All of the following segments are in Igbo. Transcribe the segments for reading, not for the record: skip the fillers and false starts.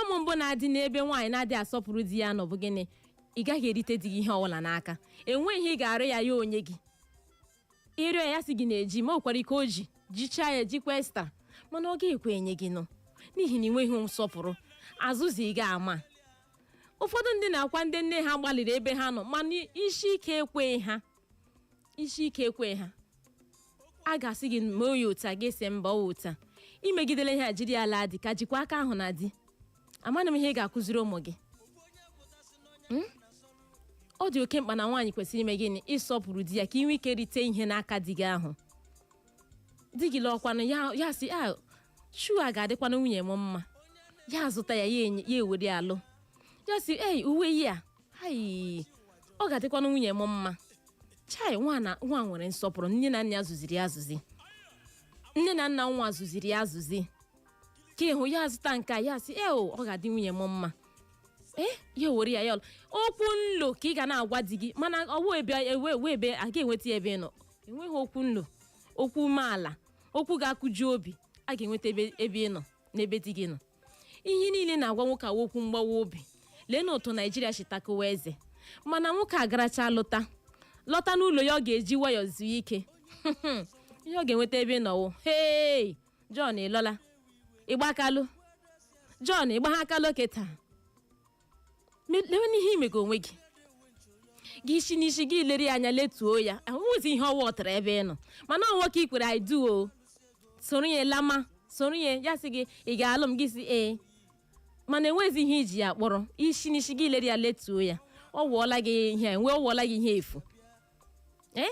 Ọghọm mbụ na-adị n'ebe nwaanyị na-adịghị asọpụrụ di ya nọ bụ gịnị? Ị gaghị erite di gị ihe ọbụla n'aka. Enweghị ihe ị ga-arịọ ya, ya onye gị. Ịrịọ ya, ya sị gị na-eji ma o kwara ike o ji jichaa ya, jikwa extra, mana ọ ga-ekwe enye gị nụ, n'ihi na ị nweghị nsọpụrụ. Azụzi ị ga-ama ụfọdụ ndị na-akwa ndị nne ha gbalịrị ebe ha nọ, mana isi ike ekweghị ha, isi ike ekweghị ha. A ga-asị gị ma oyi otu a ga-ese mba ọ otu a imegidele ihe a jiri ya laa di ka jikwa aka ahụ na di. Amaghị m ihe ị ga-akụziri ụmụ gị. Ọ dị oke mkpa na nwaanyị kwesịrị ime gịnị? Ịsọpụrụ di ya, ka ị nwee ike rite ihe n'aka di gị ahụ. Di gị lọkwanụ ya, ya sị a shu a ga-adịkwanụ nwunye m mma, ya azụta ya, ya enye ya, ewere ya alụ. Ya sị, ei, uwe yi a, hai, ọ ga-adịkwanụ nwunye m mma. Chai, nwa na nwa nwere nsọpụrụ. Nne na nna ya zụziri ya azụzi, nne na nna nwa zụziri ya azụzi, ka ịhụ ya azụta nke a, ya sị, e, ọ ga-adị nwunye m mma. Ee, ya were ya, ya ọlụ. Okwu nlo ka ị ga na-agwa di gị, mana ọwụ ebe ewe ewe ebe a ga-enweta ya ebe ị nọ. Enweghị okwu nlo, okwu umeala, okwu ga-akụji obi a ga-enweta ebe ị nọ n'ebe di gị nọ. Ihe niile na-agwa nwoke awa okwu mgbawa obi. Lee na otu Naijiria chitakowa eze, mana nwoke agaracha lọta, lọta n'ụlọ ya, ọ ga-eji nwayọọ zuo ike. Ihe ọ ga-enweta ebe ị nọwụ, "Hey John, ịlọla? Ịgbakalụ John, ịgbaghakalụ kịta." Lewe n'ihe imego onwe gị. Gị isi n'isi gị lere ya anya, letuo ya, ahụzi ihe ọwa ọtara ebe ị nọ. Mana ọ nwoke i kwere, "I do" o, soro ya lama, soro ya, ya sị gị, "Ị ga-alụ m?" Gị sị ee, mana enwezi ihe iji ya kpọrọ. Isi n'isi gị lere ya, letuo ya, ọ wụọla gị ihe enwe, ọ wụọla gị ihe efu. Ee,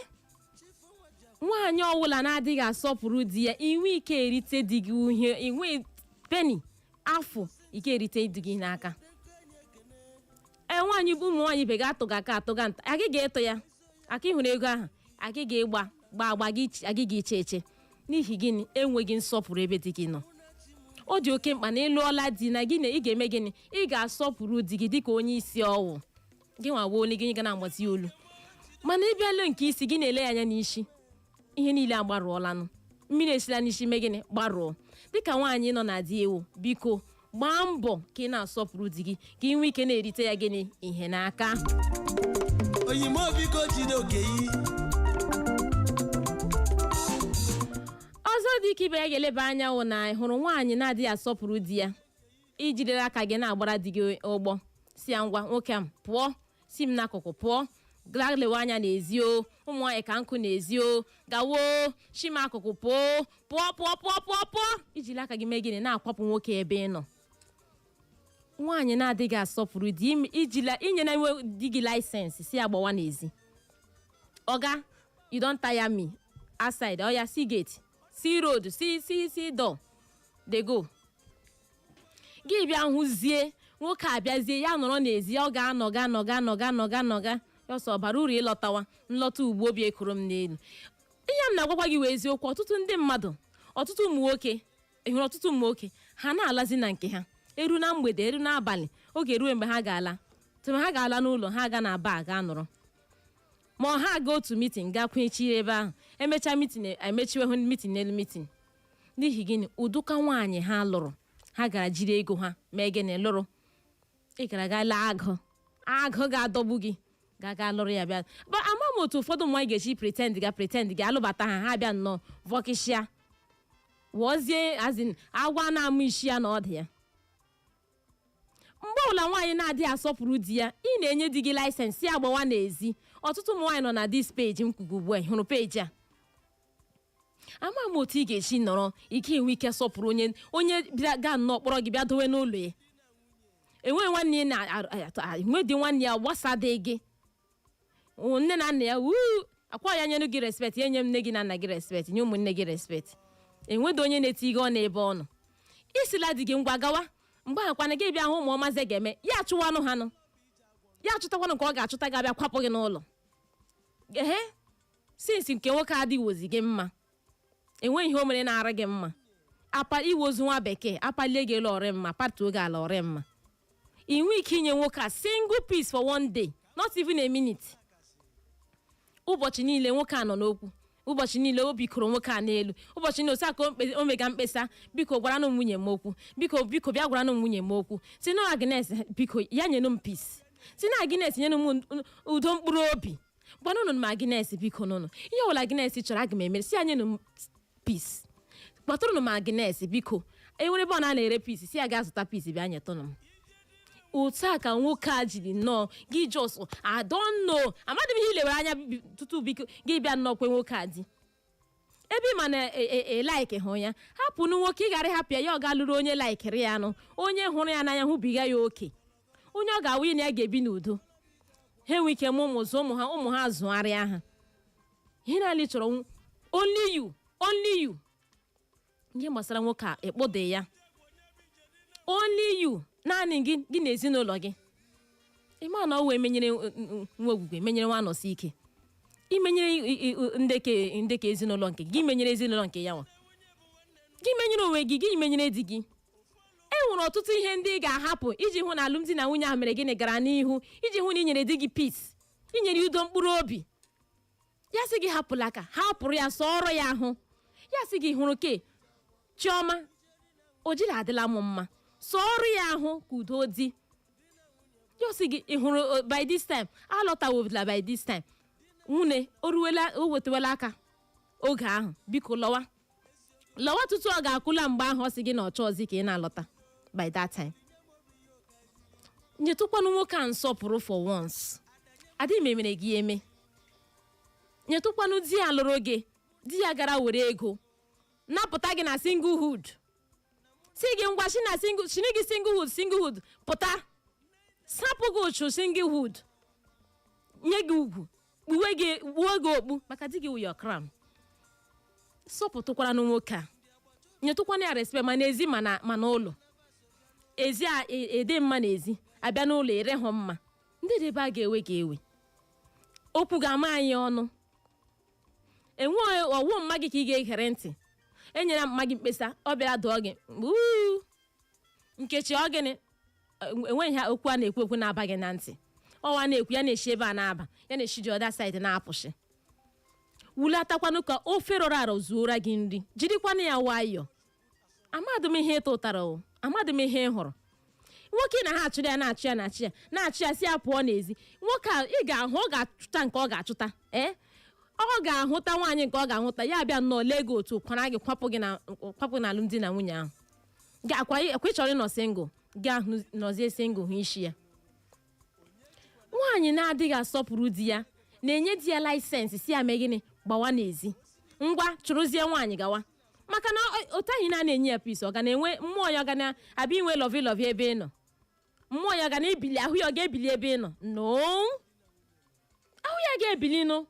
nwaanyị ọwụla na-adịghị asọpụrụ di ya, inwe ike erite di gị uhie, inwe penny afọ ike erite di gị n'aka. Ee, nwaanyị bụ ụmụ nwaanyị ibe gị atụga aka, atụga nta, agị ga-eto ya aka. Ịhụrụ ego ahụ, agị ga-ịgba gba agba gị, agị ga-eche eche. N'ihi gịnị? Enweghị nsọpụrụ ebe di gị nọ. Ọ dị oke mkpa na ịlụọla di na gị na ị ga-eme gịnị? Ị ga-asọpụrụ di gị dịka onye isi ọwụ gị. Nwa olu gị ga na-agbazi olu, mana ị bịala nke isi gị na-ele ya anya n'isi, ihe niile agbarụọlanụ, mmiri esila n'isi mee gịnị? Gbarụọ. Dịka nwaanyị nọ na di ewu, biko gbaa mbọ ka ị na-asọpụrụ di gị, ka ị nwee ike na-erite ya gịnị? Ihe n'aka. Oyimo, biko jide oke yi. Ọzọ dị ka ibe ya ga-eleba anya wụ na ị hụrụ nwaanyị na-adịghị asọpụrụ di ya, ijidere aka gị na-agbara di gị ụgbọ, si ya, "Ngwa, nwoke m, pụọ, si m n'akụkụ pụọ, gaa lewe anya n'ezi o. Ụmụ nwaanyị ka nkụ n'ezi o. Gawo si m akụkụ pụọ, pụọ, pụọ, pụọ, pụọ, pụọ." Ijiri aka gị mee gịnị? Na-akwapụ nwoke ebe ị nọ. Nwaanyị na-adịghị asọpụrụ di, ijila inye na di gị license, si ya gbawa n'ezi. "Oga, you don tire me outside. Oya, see gate, see road, see, see, see door, dey go." Gị bịa hụzie nwoke abịazie, ya nọrọ n'ezi, ọ ga-anọga, nọga, nọga, nọga, nọga ya ọsọ bara uru ịlọtawa nlọta ugbo. Obi ekoro m n'elu. Ihe m na-agwakwa gị wee eziokwu. Ọtụtụ ndị mmadụ, ọtụtụ ụmụ nwoke, ị hụrụ ọtụtụ ụmụ nwoke, ha na-alazi na nke ha eru na mgbede, eru n'abalị, oge ruo mgbe ha ga-ala tụma, ha ga-ala n'ụlọ ha, aga na bar, ga nọrọ, ma ọ ha aga otu meeting, gaa kwechi ebe ahụ. Emechaa meeting, emechiwe hụ meeting n'elu meeting. N'ihi gịnị? Ụdụka nwaanyị ha lụrụ, ha gara jiri ego ha mee gịnị? Lụrụ. Ị gara ga lee agụ, agụ ga-adọgbu gị, ga lụrụ ya bịa. Ba ama m otu ụfọdụ ụmụ nwaanyị ga-esi pretend, ga pretend, ga alụbata ha, ha bịa nnọọ vọkịshịa, wụọzie azin agwa na-amụ isi ya na ọ dị ya. Mgbe ọbụla nwaanyị na-adịghị asọpụrụ di ya, ị na-enye di gị license ya gbawa n'ezi. Ọtụtụ ụmụ nwaanyị nọ na this page m kwugo ugbu a. Ị hụrụ page a? Ama m otu ị ga-esi nọrọ ike enwe ike sọpụrụ onye bịa gaa nnọọ kpọrọ gị bịa dowe n'ụlọ ya. Enweghị nwanne ya na enwe dị nwanne ya gbasadị gị, nne na nna ya wuu akwa ya nyere gị respect, ya nye nne gị na nna gị respect, nye ụmụnne gị respect. Enweghị onye na-eti gị ọ n'ebe ọ nọ. Isila di gị, "Ngwa, gawa." Mgbe ahụ kwana gị bịa hụ ụmụ ọmaze ga-eme ya, achụwanụ ha nụ, ya achụtakwanụ nke ọ ga-achụta, ga-abịa kwapụ gị n'ụlọ. Ehe, since nke nwoke adịghịzi gị mma, enweghị ihe o mere na-ara gị mma. Apa iwe ozu nwa bekee apalie gị elu ọrị mma, patuo gị ala ọrị mma. Ị nwee ike inye nwoke a single peace for one day, not even a minute. Ụbọchị niile nwoke a nọ n'okwu. Ụbọchị niile obi kụrụ nwoke a n'elu. Ụbọchị niile otu a ka o mega mkpesa: "Biko gwaranụ m nwunye m okwu, biko, biko, bịa gwaranụ m nwunye m okwu." Si na Agnes, biko, ya nyenụ m peace. Si na Agnes nyenụ m udo mkpụrụ obi. Gwanụnụ m Agnes, biko nụnụ, ihe ọbụla Agnes chọrọ, aga m emere. Si ya nyenụ m peace. Kpọtụrụnụ m Agnes, biko. Enwere ebe ọ na-ere peace, si ya gaa zụta peace, bịa nyetụnụ m. Otu a ka nwoke a jiri nnọọ gị. Just, I don't know, amadị m ihe ilewere anya tutu biko gị bịa nnọọ kwe nwoke a di. Ebe ị ma na e like hụ ya, hapụnụ nwoke. Ị gara ịhapụ ya, ya ọ ga lụrụ onye likeri ya nụ, onye hụrụ ya n'anya hụbiga ya oke, onye ọ ga-awụ ya na ya ga-ebi n'udo, ha enwe ike mụ ụmụ, zụọ ụmụ ha, ụmụ ha zụgharịa ha. Ihe naanị chọrọ, only you, only you. Ihe gbasara nwoke a ekpode ya, only you, naanị gị, gị na ezinụlọ gị. Ịma na ọ wee menyere nwa ogwugwe, menyere nwa anọsi ike, imenyere ndeke ndeke ezinụlọ nke gị, menyere ezinụlọ nke ya nwa gị, menyere onwe gị, gị menyere di gị. E nwere ọtụtụ ihe ndị ị ga-ahapụ iji hụ na alụmdi na nwunye ahụ mere gịnị, gara n'ihu, iji hụ na ị nyere di gị peace, inyere udo mkpụrụ obi. Ya sị gị hapụla ka hapụrụ ya, sọọrọ ya ahụ. Ya sị gị hụrụ ke Chiọma o jiri adịla m mma, sọọrọ ya ahụ ka udo dị. Ya sị gị ị hụrụ by this time alọtawobila, by this time nwunye o ruwela, o wetawela aka oge ahụ, biko lọwa, lọwa tutu ọ ga-akwụla. Mgbe ahụ ọ sị gị na ọ chọọzi ka ị na-alọta by that time. Nyetụkwanụ nwoke a nsọpụrụ for once. Adịghị m emere gị eme. Nyetụkwanụ di ya lụrụ gị, di ya gara were ego napụta gị na singlehood, si gị ngwa, si na single, shini gị singlehood, singlehood pụta, sapụ gị ụchụ singlehood, nye gị ugwu, kpuwe gị, kpuo gị okpu, maka di gị wụ your crown. Sọpụtụkwara nwoke a, nyetụkwana ya respect, ma n'ezi ma n'ụlọ. Ezi a ede mma n'ezi, abịa n'ụlọ ere hụ mma. Ndị dị ebe a ga-ewe gị ewe, okwu ga-ama anyị ọnụ. Enweghị ọwụ mma gị ka ị ga-egere ntị. Enyere mma gị mkpesa, ọ bịara dụọ gị uu nkechi, ọ gịnị? Enweghị ha okwu a na-ekwu ekwu na-aba gị na ntị. Ọwa na-ekwu ya na-esi ebe a na-aba, ya na-esi ji other side na-apụsị. Wulatakwanụ ka ofe rọrọ arọ zuora gị nri. Jirikwanụ ya nwayọọ. Amadụ m ihe ịta ụtara o, amadụ m ihe ị hụrụ. Nwoke na ha achụrụ ya, na-achụ ya, na-achụ ya, na-achụ ya, si ya pụọ n'ezi. Nwoke a ị ga-ahụ, ọ ga-achụta nke ọ ga-achụta. Ee, ọ ga-ahụta nwaanyị nke ọ ga-ahụta. Ya bịa nnọọ lee gị otu kwara gị, kwapụ gị na kwapụ na alụmdi na nwunye ahụ. Gị akwa akwa ị chọrọ ịnọ single, gị ahụ nọzie single. Hụ isi ya. Nwaanyị na-adịghị asọpụrụ di ya na-enye di ya license, si ya mee gịnị, gbawa n'ezi, ngwa, chụrụzie nwaanyị gawa. Maka na otu ahụ na na-enye ya peace, ọ ga na-enwe mmụọ ya, ọ ga na-abịa inwe lovey lovey ebe ị nọ? Mmụọ ya ọ ga na-ebili, ahụ ya ọ ga-ebili ebe ị nọ? No, ahụ ya ga-ebili nụ.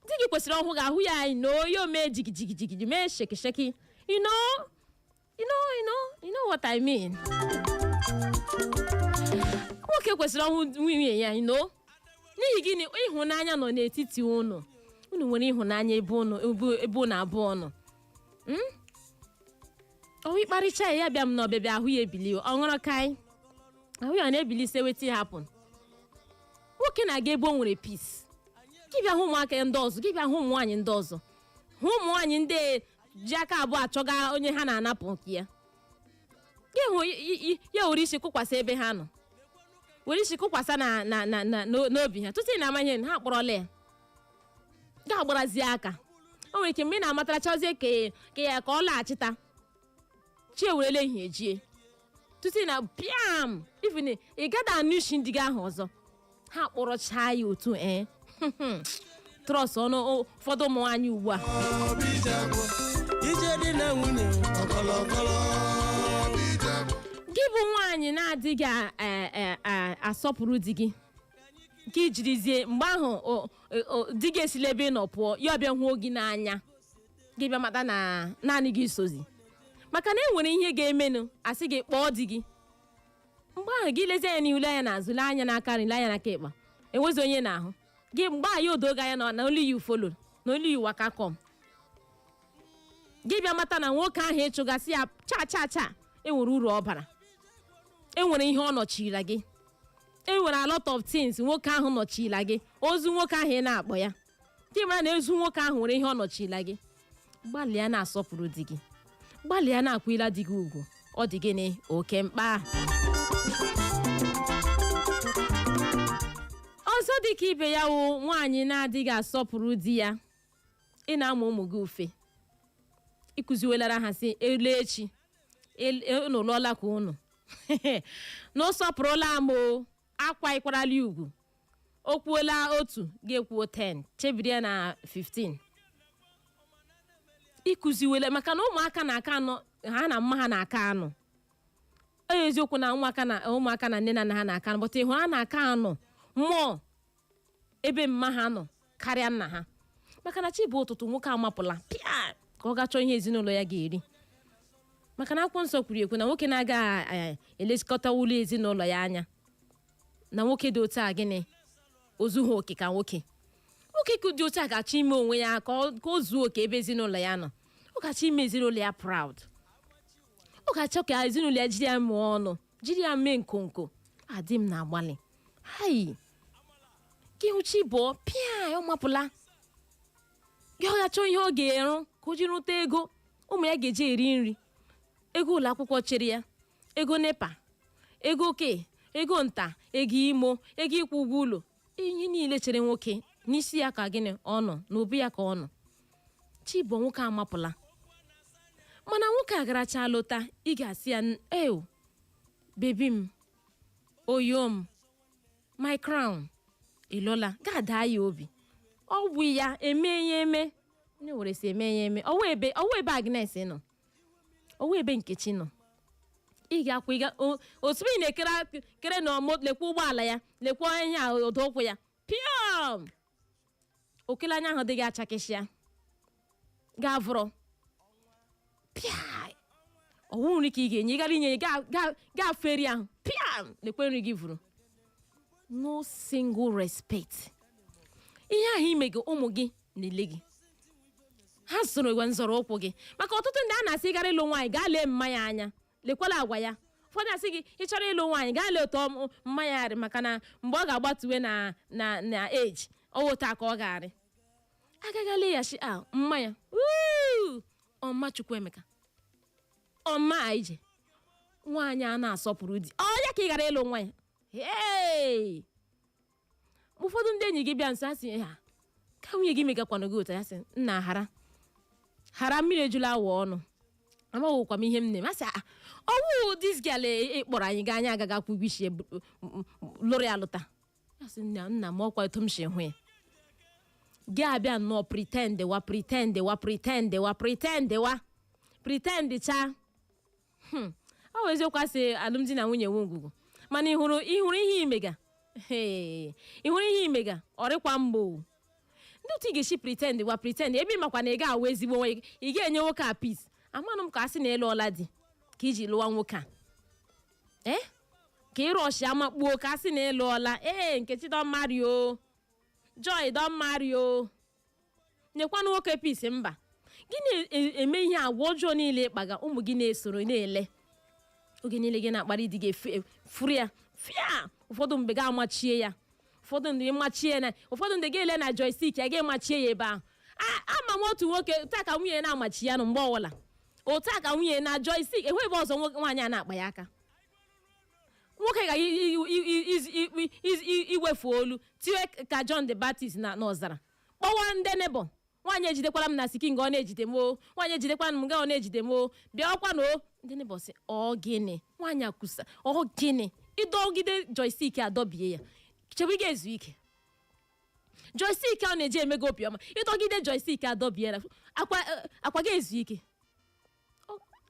Di gị kwesịrị ọhụ gị, ahụ ya anyị no ya omee jigi jigi jigi, mee shake shake. You know, you know, you know, you know what I mean. Nwoke kwesịrị ọhụ nwunye ya, you know. N'ihi gịnị? Ịhụnanya nọ n'etiti unu. Unu nwere ịhụnanya ebe unu ebe unu abụọ nọ. Ọhụ ịkparịcha ya, ya bịa m n'ọbịbịa, ahụ ya ebili, ọ ṅụrụ kai, ahụ ya na-ebili. Se wetin happen? Nwoke na-aga ebe o nwere peace. Gị bịa hụ ụmụaka ndị ọzọ, gị bịa hụ ụmụ nwaanyị ndị ọzọ, hụ ụmụ nwaanyị ndị ji aka abụọ achọga onye ha na-anapụ nke ya. Gị hụ ya were isi kụkwasị ebe ha nọ, were isi kụkwasị na n'obi ha. Tutu ị na-ama ihe, ha akpọrọla ya ga agbarazie aka. O nwere ike mgbe ị na-amatara, chọzie ka ya ka ọ laghachita, chi ewerela ehihie jie. Tutu ị na piam, even ị gada anụ isi ndị gị ahụ ọzọ, ha kpọrọchaa ya otu. Ee, trust ọnụ ụfọdụ ụmụ nwaanyị ugbu a. Ije dị na nwunye ọkọlọkọlọ. Gị bụ nwaanyị na-adịghị asọpụrụ di gị, nke ijirizie mgbe ahụ di gị esila ebe ị nọ pụọ, ya ọbịa hụo gị n'anya, gị bịa mata na naanị gị sozi. Maka na e nwere ihe ga-emenụ, asị gị kpọọ di gị. Mgbe ahụ gị lezie anya n'ihu, lee anya n'azụ, lee anya n'aka nri, lee anya n'aka ịkpa, enwezi onye na-ahụ gị. Mgbe ahụ ya odo gị anya na only you follow, na only you waka come. Gị bịa mata na nwoke ahụ ịchụgasị ya cha cha cha, enwere uru ọ bara, enwere ihe ọ nọchiri gị, enwere a lot of things nwoke ahụ nọchila gị. Ozu nwoke ahụ ị na-akpọ ya Ka ị mara na ezu nwoke ahụ nwere ihe ọ nọchila gị. Gbalịa na-asọpụrụ di gị, gbalịa na-akwụla di gị ugwu. Ọ dị gịnị oke mkpa. Ọzọ dị ka ibe ya wụ nwaanyị na-adịghị asọpụrụ di ya. Ị na-amụ ụmụ gị ufe, ịkụziwelara ha sị elu echi unu lụọla ka unu na ọ sọpụrụla m, o akwa ịkwarala ugwu, o kwuola otu, ga-ekwuo 10, chebiri ya na 15. Ịkụziwele maka na ụmụaka na-aka anọ ha na mma ha na-aka anọ. Ọ eziokwu na ụmụaka na ụmụaka na nne na nna ha na-aka anọ, but ịhụ ha na-aka anọ mmụọ ebe mma ha nọ karịa nna ha, maka na chi bụ ụtụtụ, nwoke amapụla pịa ka ọ ga chọọ ihe ezinụlọ ya ga-eri, maka na Akwụkwọ Nsọ kwuru ekwu na nwoke na-aga elekọta ụlọ ezinụlọ ya anya, na nwoke dị otu a, gịnị, ozughị oke. Ka nwoke nwoke dị otu a ga-achọ ime onwe ya ka o zuo oke ebe ezinụlọ ya nọ. Ọ ga-achọ ime ezinụlọ ya proud, ọ ga-achọ ka ezinụlọ ya jiri ya mụọ ọnụ, jiri ya mee nkonko. Adị m na-agbalị hai ka ịhụ chi bụọ pịa, ọ mapụla ya, ọ ga-achọ ihe ọ ga-erụ ka o jiri rute ego ụmụ ya ga-eji eri nri, ego ụlọ akwụkwọ chere ya, ego NEPA, ego ke, ego nta, ego imo, ego ịkwụ ụgwọ ụlọ, ihe niile chere nwoke n'isi ya. Ka gịnị, ọ nọ n'obi ya ka ọ nọ. Chibụ nwoke amapụla, mana nwoke a garacha lọta, ị ga-asị ya, "Ew, baby m, oyo m, my crown, ịlọla." Ga-ada ya obi, ọ bụ ya eme ya eme onye were si eme ya eme. Ọwụ ebe Agnes nọ, ọwụ ebe Nkechi nọ, ị ga-akwụ ịga ozugbo ị na-ekere kere na ọmụ. Lekwa ụgbọala ya, lekwa ihe a, ụdọ ụkwụ ya pịọm, okele anya ahụ dịghị achakịshịa, ga-avụrọ pịa. Ọwụ nri ka ị ga-enye, ị gara inye ya, gaa feri ahụ pịa, lekwe nri gị vụrụ. No single respect. Ihe ahụ ime gị, ụmụ gị na-ele gị, ha soro gwe nzọrọ ụkwụ gị, maka ọtụtụ ndị a na-asị gara ịlụ nwaanyị, gaa lee mmanya anya, lekwala agwa ya. Ụfọdụ asị gị, ị chọrọ ịlụ nwaanyị, gaa lee otu mmanya rị, maka na mgbe ọ ga-agbatuwe na age ọwụ taa ka ọ ga-arị agaghị lee ya shi a mmanya. Wuu! Ọma Chukwuemeka, ọma ije nwaanyị a na-asọpụrụ di, ọ ya ka ị gara ịlụ nwa ya. Hey! Ụfọdụ ndị enyi gị bịa nso, asị ha ka nwunye gị megakwanụ gị otu ya, sị nna, hara hara, mmiri ejula awa ọnụ, amaghịkwa m ihe m na-eme. Asị, "Ah, ọwụ this girl ị kpọrọ anyị gaa, anyị agaghị akwụ ụgwọ isi ya, lụrụ ya lụta." Ya sị, nna, nna m, ọkwa etu m si hụ ya. Gị abịa nnọọ pretend wa, pretend wa, pretend wa, pretend wa, pretend cha. Ọ bụ eziokwu, asị alụmdi na nwunye nwe ngwugwu, mana ị hụrụ, ị hụrụ ihe imega. Hey, ị hụrụ ihe imega, ọ rịkwa mgbo ndị otu ị ga-esi pretend wa, pretend ebe ị makwa na ị ga-awụ ezigbo nwa, ị ga-enye nwoke a peace. Amanụ m ka a sị na ịlụọla di ka iji lụwa nwoke a, ee, ka ịrụ ọchị amakpuo, ka a sị na ịlụọla. Ee, Nkechi don marry o, Joy don marry o, nyekwanụ nwoke peace. Mba, gị na-eme ihe agwa ọjọọ niile ịkpaga, ụmụ gị na-esoro na-ele. Oge niile gị na-akparị di gị, furu ya fịa. Ụfọdụ mgbe ga amachie ya, ụfọdụ ndị machie na ụfọdụ ndị ga-ele na joystick ya, ga-emachie ya ebe ahụ. Ama m otu nwoke taa ka nwunye na-amachi ya nụ mgbe ọbụla, otu a ka nwunye na joystick enwe ebe ọzọ nwaanyị a na-akpa ya aka. Nwoke ga iwefu olu tiwe ka John the Baptist na n'ọzara, kpọwa ndị nebo. Nwaanyị ejidekwara m na siki nga ọ na-ejide m o, nwaanyị ejidekwara m nga ọ na-ejide m o, bịa ọkwa na o ndị nebo sị, ọ gịnị nwaanyị akwụsa, ọ gịnị ịdọgide joystick adọbie ya, chebe ị ga-ezu ike. Joystick a na-eji eme gị obiọma, ịdọgide joystick adọbie ya, akwa akwa ga-ezu ike.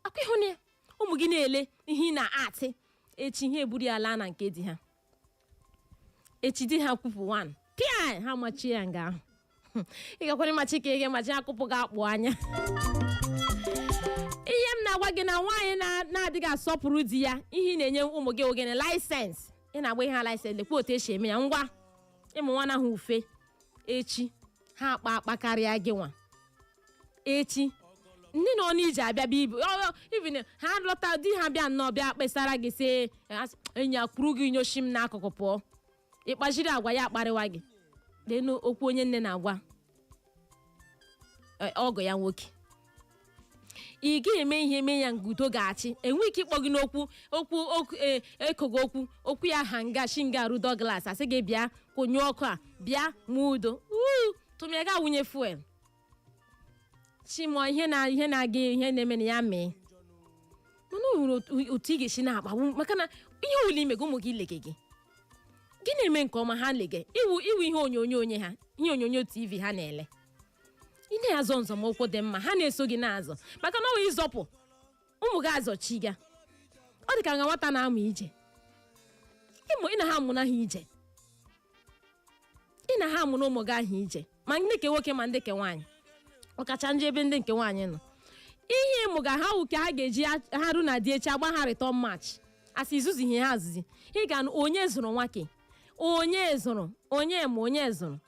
Akwa ịhụ na ya, ụmụ gị na-ele ihe ị na-atị. Echi ihe eburu ya laa na nke di ha, echi di ha kwupụ wan pịa, ha machie ya nga ahụ. Ị gakwara ịmachi ka ị ga-emachi akụpụ gị akpụ anya. Ihe m na-agwa gị na nwaanyị na-adịghị asọpụrụ di ya, ihe ị na-enye ụmụ gị ogene license, ị na-agba ihe ha license, lekwa otu esi eme ya. Ngwa, ịmụ nwa ahụ ufe, echi ha akpa akpa karịa gị nwa. Echi ndị na ọnụ iji abịa bịa ibu even ha lọta, di ha bịa nnọọ bịa kpesara gị, sị enyi akwuru gị nyoshi m n'akụkụ pụọ, ịkpachiri agwa ya, akparịwa gị. Leenụ okwu onye nne na-agwa. Ọgọ ya nwoke, ị ga-eme ihe mee ya ngudo ga-achị, enwe ike ịkpọ gị n'okwu okwu okwu, ekogo okwu okwu ya ha nga shinga arụ Douglas asị gị bịa kwụnyụ ọkụ a, bịa ma udo uu tụmịa ga wụnye fuel chimụọ ihe na ihe na-aga, ihe na-eme na ya mee. Mana o nwere otu ị ga-esi na-akpagbu, maka na ihe owule ime gị, ụmụ gị lege gị, gị na-eme nke ọma, ha lege iwu iwu ihe onyonyo onye ha, ihe onyonyo TV ha na-ele. Ị na-azọ nzọmụkwụ dị mma, ha na-eso gị na-azọ, maka na ọ wụ ịzọpụ ụmụ gị azọchi ga. Ọ dị ka nga nwata na-amụ ije, ịmụ ị na ha amụ na ha ije, ị na ha amụ na ụmụ gị ahụ ije, ma ndị nke nwoke ma ndị nke nwaanyị, ọkacha njọ ebe ndị nke nwaanyị nọ. Ihe ịmụ ga ha wụ ka ha ga-eji ha ru na di echi agba ha return match, asị izuzi ihe ha azụzi. Ị ga-anụ onye zụrụ nwake, onye zụrụ onye, ma onye zụrụ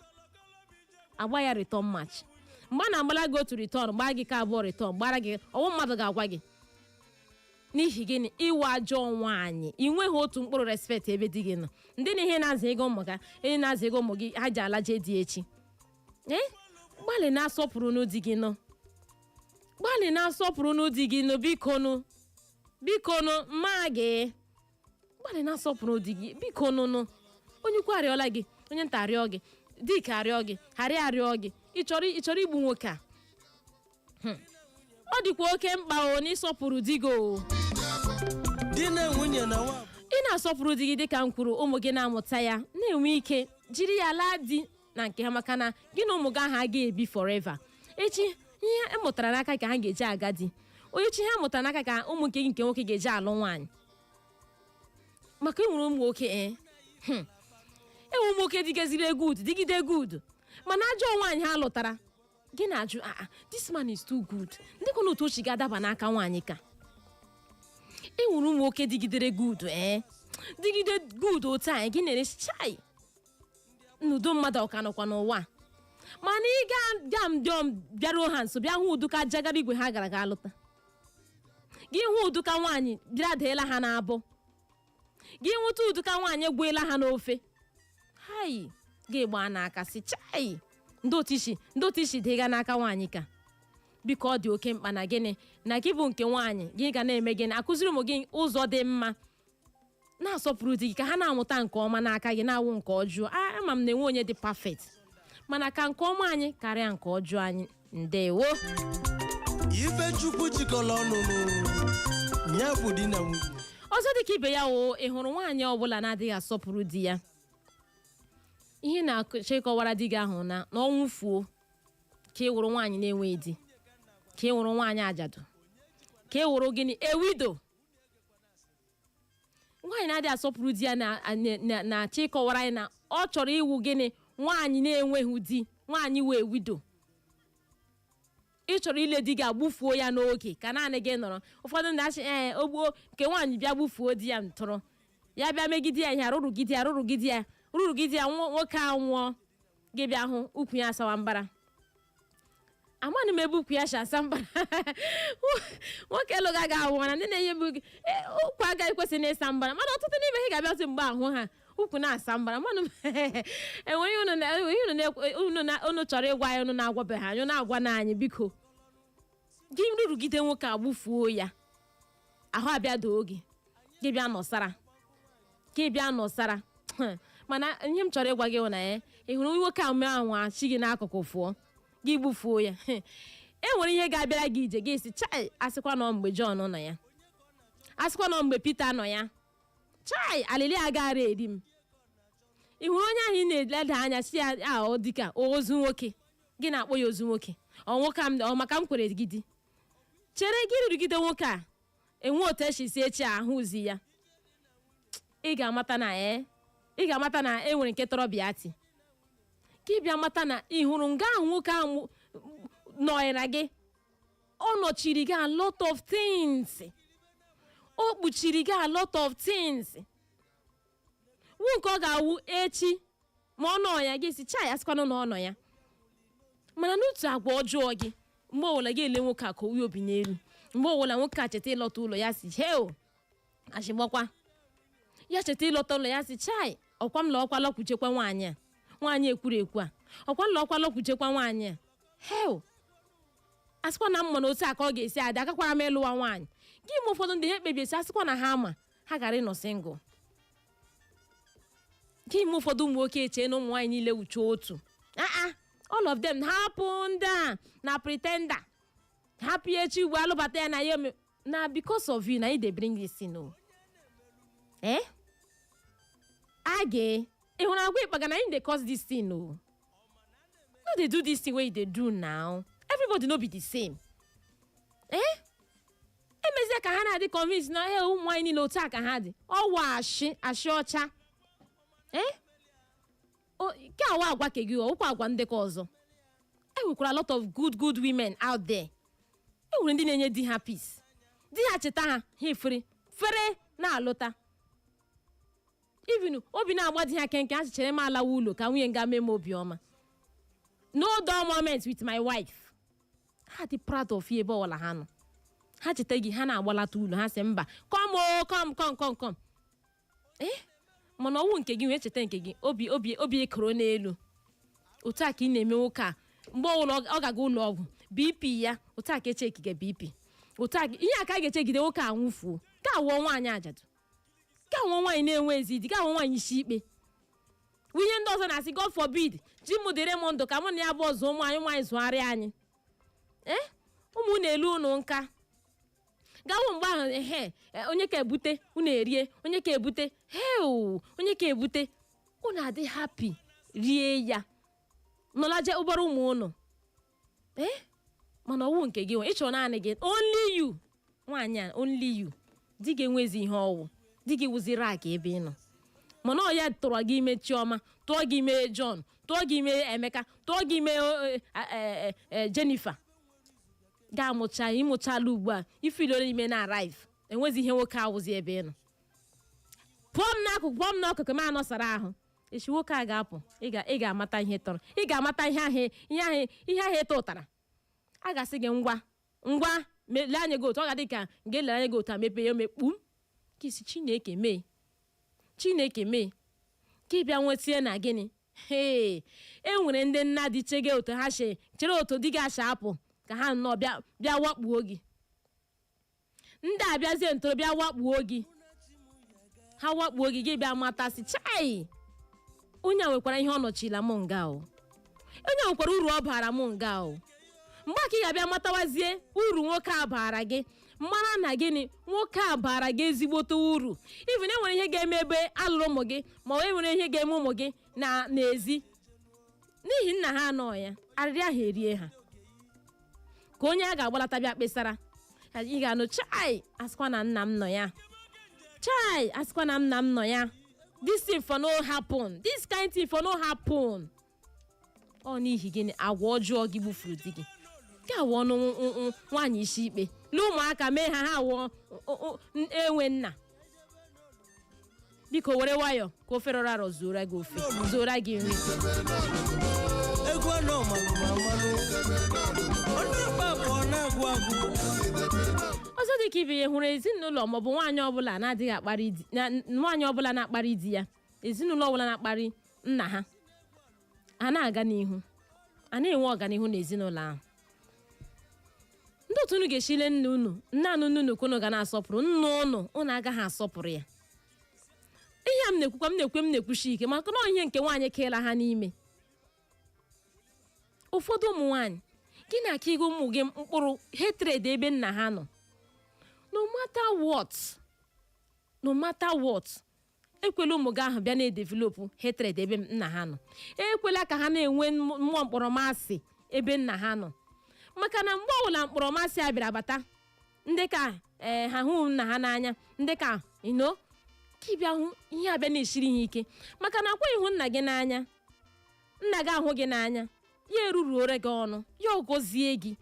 agba ya return match. Mgbe a na-agbara gị otu return, gbaa gị ka abụọ return, gbara gị ọwụ mmadụ ga-agwa gị n'ihi gịnị ịwa ajọ nwaanyị. Ị nweghị otu mkpụrụ respect ebe di gị nọ. Ndị na ihe na-azụ ego ụmụ ga ihe na-azụ ego ụmụ gị ha ji alaje di echi. Ee, gbalị na-asọpụrụ n'di gị nọ, gbalị na-asọpụrụ n'di gị nọ, biko nụ, biko nụ, mma gị, gbalị na-asọpụrụ di gị, biko nụ nụ. Onye ukwu arịọla gị, onye nta arịọ gị, dike arịọ gị, harị arịọ gị, ị chọrọ igbu nwoke a? Ọ dịkwa oke mkpa o na ịsọpụrụ di gị o. Di na nwunye na nwa. Ị na-asọpụrụ di gị, dịka m kwuru, ụmụ gị na-amụta ya, na-enwe ike jiri ya laa di na nke ha, maka na gị na ụmụ gị ahụ agaghị ebi forever. Echi ihe e mụtara n'aka ka ha ga-eji aga di. Onye chi ha mụtara n'aka ka ụmụ nke gị nke nwoke ga-eji alụ nwaanyị, maka enwere ụmụ nwoke enwe ụmụ nwoke dịgaziri good, dịgide good, mana ajọ nwaanyị ha lụtara. Gị na-ajụ, "Ah ah, this man is too good, ndị kwana otu ochi ga-adaba n'aka nwaanyị?" Ka e nwere ụmụ nwoke dịgidere good, dịgide good otu anyị gị na-ere chai n'udo mmadụ ọka nọkwa n'ụwa a. Mana ị ga ga ndịọm bịaruo ha nso, bịa hụ uduka jagara igwe ha gara ga lụta gị, hụ uduka nwaanyị bịara deela ha n'abọ gị, nwụta uduka nwaanyị gweela ha n'ofe hai, gị gbaa n'aka si chai, ndị otu isi, ndị otu isi dịga n'aka nwaanyị. Ka biko, ọ dị oke mkpa na gịnị na gị bụ nke nwaanyị, gị ga na-eme gịnị, akụziri ụmụ gị ụzọ dị mma, na-asọpụrụ di gị, ka ha na-amụta nke ọma n'aka gị, na-awụ nke ọjọọ. Ama m na enwe onye dị perfect, mana ka nke ọma anyị karịa nke ọjọọ anyị. Ndewo. Ife Chukwu jikọrọ ọnụ nụ ya bụ di na nwunye. Ọzọ dịka ibe ya o, ị hụrụ nwaanyị ọbụla na-adịghị asọpụrụ di ya, ihe na-achọ ịkọwara di gị ahụ na ọnwụ fuo, ka ị wụrụ nwaanyị na-enweghị di, ka ị wụrụ nwaanyị ajadu, ka ị wụrụ gịnị, ewido. Nwaanyị na-adịghị asọpụrụ di ya na-achọ ịkọwara anyị na ọ chọrọ iwu gịnị, nwaanyị na-enweghị di, nwaanyị wee widow. Ị chọrọ ile di gị agbufuo ya n'oge ka naanị gị nọrọ. Ụfọdụ ndị asị ee, ogbuo nke nwaanyị bịa gbufuo di ya, ntụrụ ya bịa megide ya ihe, arụrụgide ya, arụrụgide ya, rụrụgide ya, nwoke a nwụọ, gị bịa hụ ukwu ya asawa mbara. Amaghị m ebe ukwu ya si asa mbara. Nwoke lụga ga ahụ, mana ndị na-enye bụ ukwu agaghị ekwesị na-ịsa mbara, mana ọtụtụ n'ime ha ga-abịa mgbe ahụ ha ukwu na-asa mbara. Manụ enwere ihe unu unu chọrọ ịgwa anyị, unu na-agwabeghị anyị, unu agwa na anyị, biko. Gị rụrụgide nwoke a gbufuo ya, ahụ abịa doo gị, gị bịa nọsara, gị bịa nọsara. Mana ihe m chọrọ ịgwa gị bụ na ya ị hụrụ nwoke a mee anwa chi gị n'akụkụ fụọ gị, gbufuo ya, e nwere ihe ga-abịara gị ije gị si chai, asịkwa nọ mgbe John nọ ya, asịkwa nọ mgbe Peter nọ ya, chai, alịlị agaghara eri m. Ị hụrụ onye ahụ ị na-eleda anya si ya a, ọ dịka ozu nwoke, gị na-akpọ ya ozu nwoke, ọ nwoke a ọ maka m kwere gị di chere gị rụrụgide nwoke a enwe otu esi si echi ahụzi ya, ị ga-amata na ị ga-amata na e nwere nke tọrọ bịa ti ka ị bịa mata na ị hụrụ nga ahụ nwoke ahụ nọnyere gị, ọ nọchiri gị a lot of things, o kpuchiri gị a lot of things wu nke ọ ga-awụ echi ma ọ nọ ya, gị si chai, asịkwanụ na ọ nọ ya. Mana n'otu agwa ọjọọ gị, mgbe ọbụla gị ele nwoke a ka oyi obi n'elu, mgbe ọbụla nwoke a cheta ịlọta ụlọ ya si heo achịgbọkwa ya, cheta ịlọta ụlọ ya si chai, ọkwa m lọọkwa lọkwuchekwa nwaanyị a, nwaanyị ekwuru ekwu a, ọkwa m lọọkwa lọkwuchekwa nwaanyị a, heo. Asịkwa na m ma na otu a ka ọ ga-esi adị, agakwara m ịlụwa nwaanyị gị. Ma ụfọdụ ndị ha ekpebiesi, asịkwa na ha ma ha gara ịnọ single gị. Ma ụfọdụ ụmụ nwoke echee na ụmụ nwaanyị niile wuche otu. Aa, all of them, hapụ ndị a na pretender, hapụ ya. Echi ugbo alụbata ya na ya ome na because of you na you dey bring this thing o. Eh, a ga ị hụrụ agwa ịkpaga na you dey cause this thing o. No dey do this thing wey you dey do now. Everybody no be the same. Eh, emezie ka ha na-adị convince na ee, ụmụ nwaanyị niile otu a ka ha dị. Ọwa ashị ashị ọcha. Eh, ke awa agwa ke gị, ọwụkwa agwa ndekọ ọzọ. E nwekwara a lot of good good women out there. E nwere ndị na-enye di ha peace. Di ha cheta ha, ha efere fere na-alụta. Even obi na-agba di ha kenke, ha chere m alawa ụlọ ka nwunye nga mee m obiọma. No dull moment with my wife. Ha dị proud of you. Ebe ọbụla ha nọ, ha cheta gị, ha na-agbalata ụlọ. Ha sị mba, come o, come, come, come, come. Eh, mana ọnwụ nke gị wee cheta nke gị, obi obi obi ekoro n'elu. Otu a ka ị na-eme nwoke a. Mgbe ọbụla ọ ga-aga ụlọ ọgwụ, BP ya otu a ka echekige BP, otu a ihe a ka a ga-echegide nwoke a nwụfuo. Ka awụọ nwaanyị ajadu, ka awụọ nwaanyị na-enwe ezi di, ka awụọ nwaanyị isi ikpe. Nwunye ndị ọzọ na-asị, "God forbid, ji m dịrị m ndụ ka mụ na ya bụ ọzọ ụmụ anyị nwaanyị zụgharịa anyị." Ee, ụmụ na-elu unu nka gawo mgbe ahụ. Ehe, onye ka ebute unu erie, onye ka ebute heu, onye ka ebute unu adị happy, rie ya nọlaje ụbọrọ ụmụ unu. Ee, mana ọwụ nke gị nwe ịchọrọ naanị gị, only you. Nwaanyị a, only you. Di gị enwezi ihe ọwụ, di gị wụzi rak ebe ị nọ. Mana ọ ya tụrụ gị ime Chioma, tụọ gị ime John, tụọ gị ime Emeka, tụọ gị ime Jennifer. Ga-amụcha, ịmụchala ugbu a, ifiloro ime na arrive, enwezi ihe nwoke awụzi ebe ị nọ. Pụọ m n'akụkụ, pụọ m n'akụkụ, m anọsara ahụ. Echi nwoke a ga-apụ, ị ga-amata ihe tọrọ, ị ga-amata ihe ahụ, ihe ahụ, ihe ahụ ịta ụtara. A ga-asị gị ngwa ngwa, lee anya gị otu ọ ga-adị ka nga elere anya gị otu a, mepee ya, omekpu ka isi. Chineke mee, Chineke mee ka ị bịa nwetie na gịnị. Hee, e nwere ndị nna dị chege otu ha si chere otu di gị asha apụ ka ha nnọọ bịa bịa wakpuo gị. Ndị abịazie ntorobịa wakpuo gị, ha wakpuo gị, gị bịa matasị, chai, onye a nwekwara ihe ọ nọchila m nga o, onye a nwekwara uru ọ bara m nga o. Mgbe a ka ị ga-abịa matawazie uru nwoke a bara gị, mara na gịnị, nwoke a bara gị ezigbote uru. Even e nwere ihe ga-eme ebe alụrụ ụmụ gị, ma e nwere ihe ga-eme ụmụ gị na n'ezi n'ihi nna ha anọ ya, arịrị ahụ erie ha ka onye a ga-agbalata bịa kpesara. Ị ga-anụ, "Chai, asịkwa na nna m nọ ya. Chai, asịkwa na nna m nọ ya. This thing for no happen, this kind thing for no happen." Ọ n'ihi gịnị? Agwa ọjọọ gị gbufuru di gị. Nke awụ ọnụ nwaanyị isi ikpe lee ụmụaka mee ha, ha awụọ enwe nna. Biko were nwayọ ka ofe rọrọ arọ zuora gị ofe, zuora gị nri. Egwu anọ malụ ma amalụ, ọ na-akpa akpa, ọ na-agwụ agwụ. Ọzọ dị ka ibe ya, hụrụ ezinụlọ maọbụ nwaanyị ọbụla na-adịghị akparị di nwaanyị ọbụla na-akparị di ya, ezinụlọ ọbụla na-akparị nna ha, a na-aga n'ihu, a na-enwe ọganihu n'ezinụlọ ahụ. Ndị otu unu ga-eshile nna unu, nna anụ unu ka unu ga na-asọpụrụ nna unu, unu agaghị asọpụrụ ya. Ihe a m na-ekwukwa, m na-ekwe, m na-ekwuchi ike maka na ọ ihe nke nwaanyị keela ha n'ime. Ụfọdụ ụmụ nwaanyị gị na-aka ịgụ ụmụ gị mkpụrụ hatred ebe nna ha nọ. No matter what, no matter what, ekwela ụmụ gị ahụ bịa na-edevelop hatred ebe nna ha nọ. Ekwela ka ha na-enwe mmụọ mkpọrọmasị ebe nna ha nọ, maka na mgbe ọbụla mkpọrọmasị a bịara bata, ndị ka ee ha hụ nna ha n'anya, ndị ka ino ka ị bịa hụ ihe abịa na-esiri ha ike, maka na akwa ịhụ nna gị n'anya, nna gị ahụ gị n'anya, ya eruruore gị ọnụ, ya ọgọzie gị,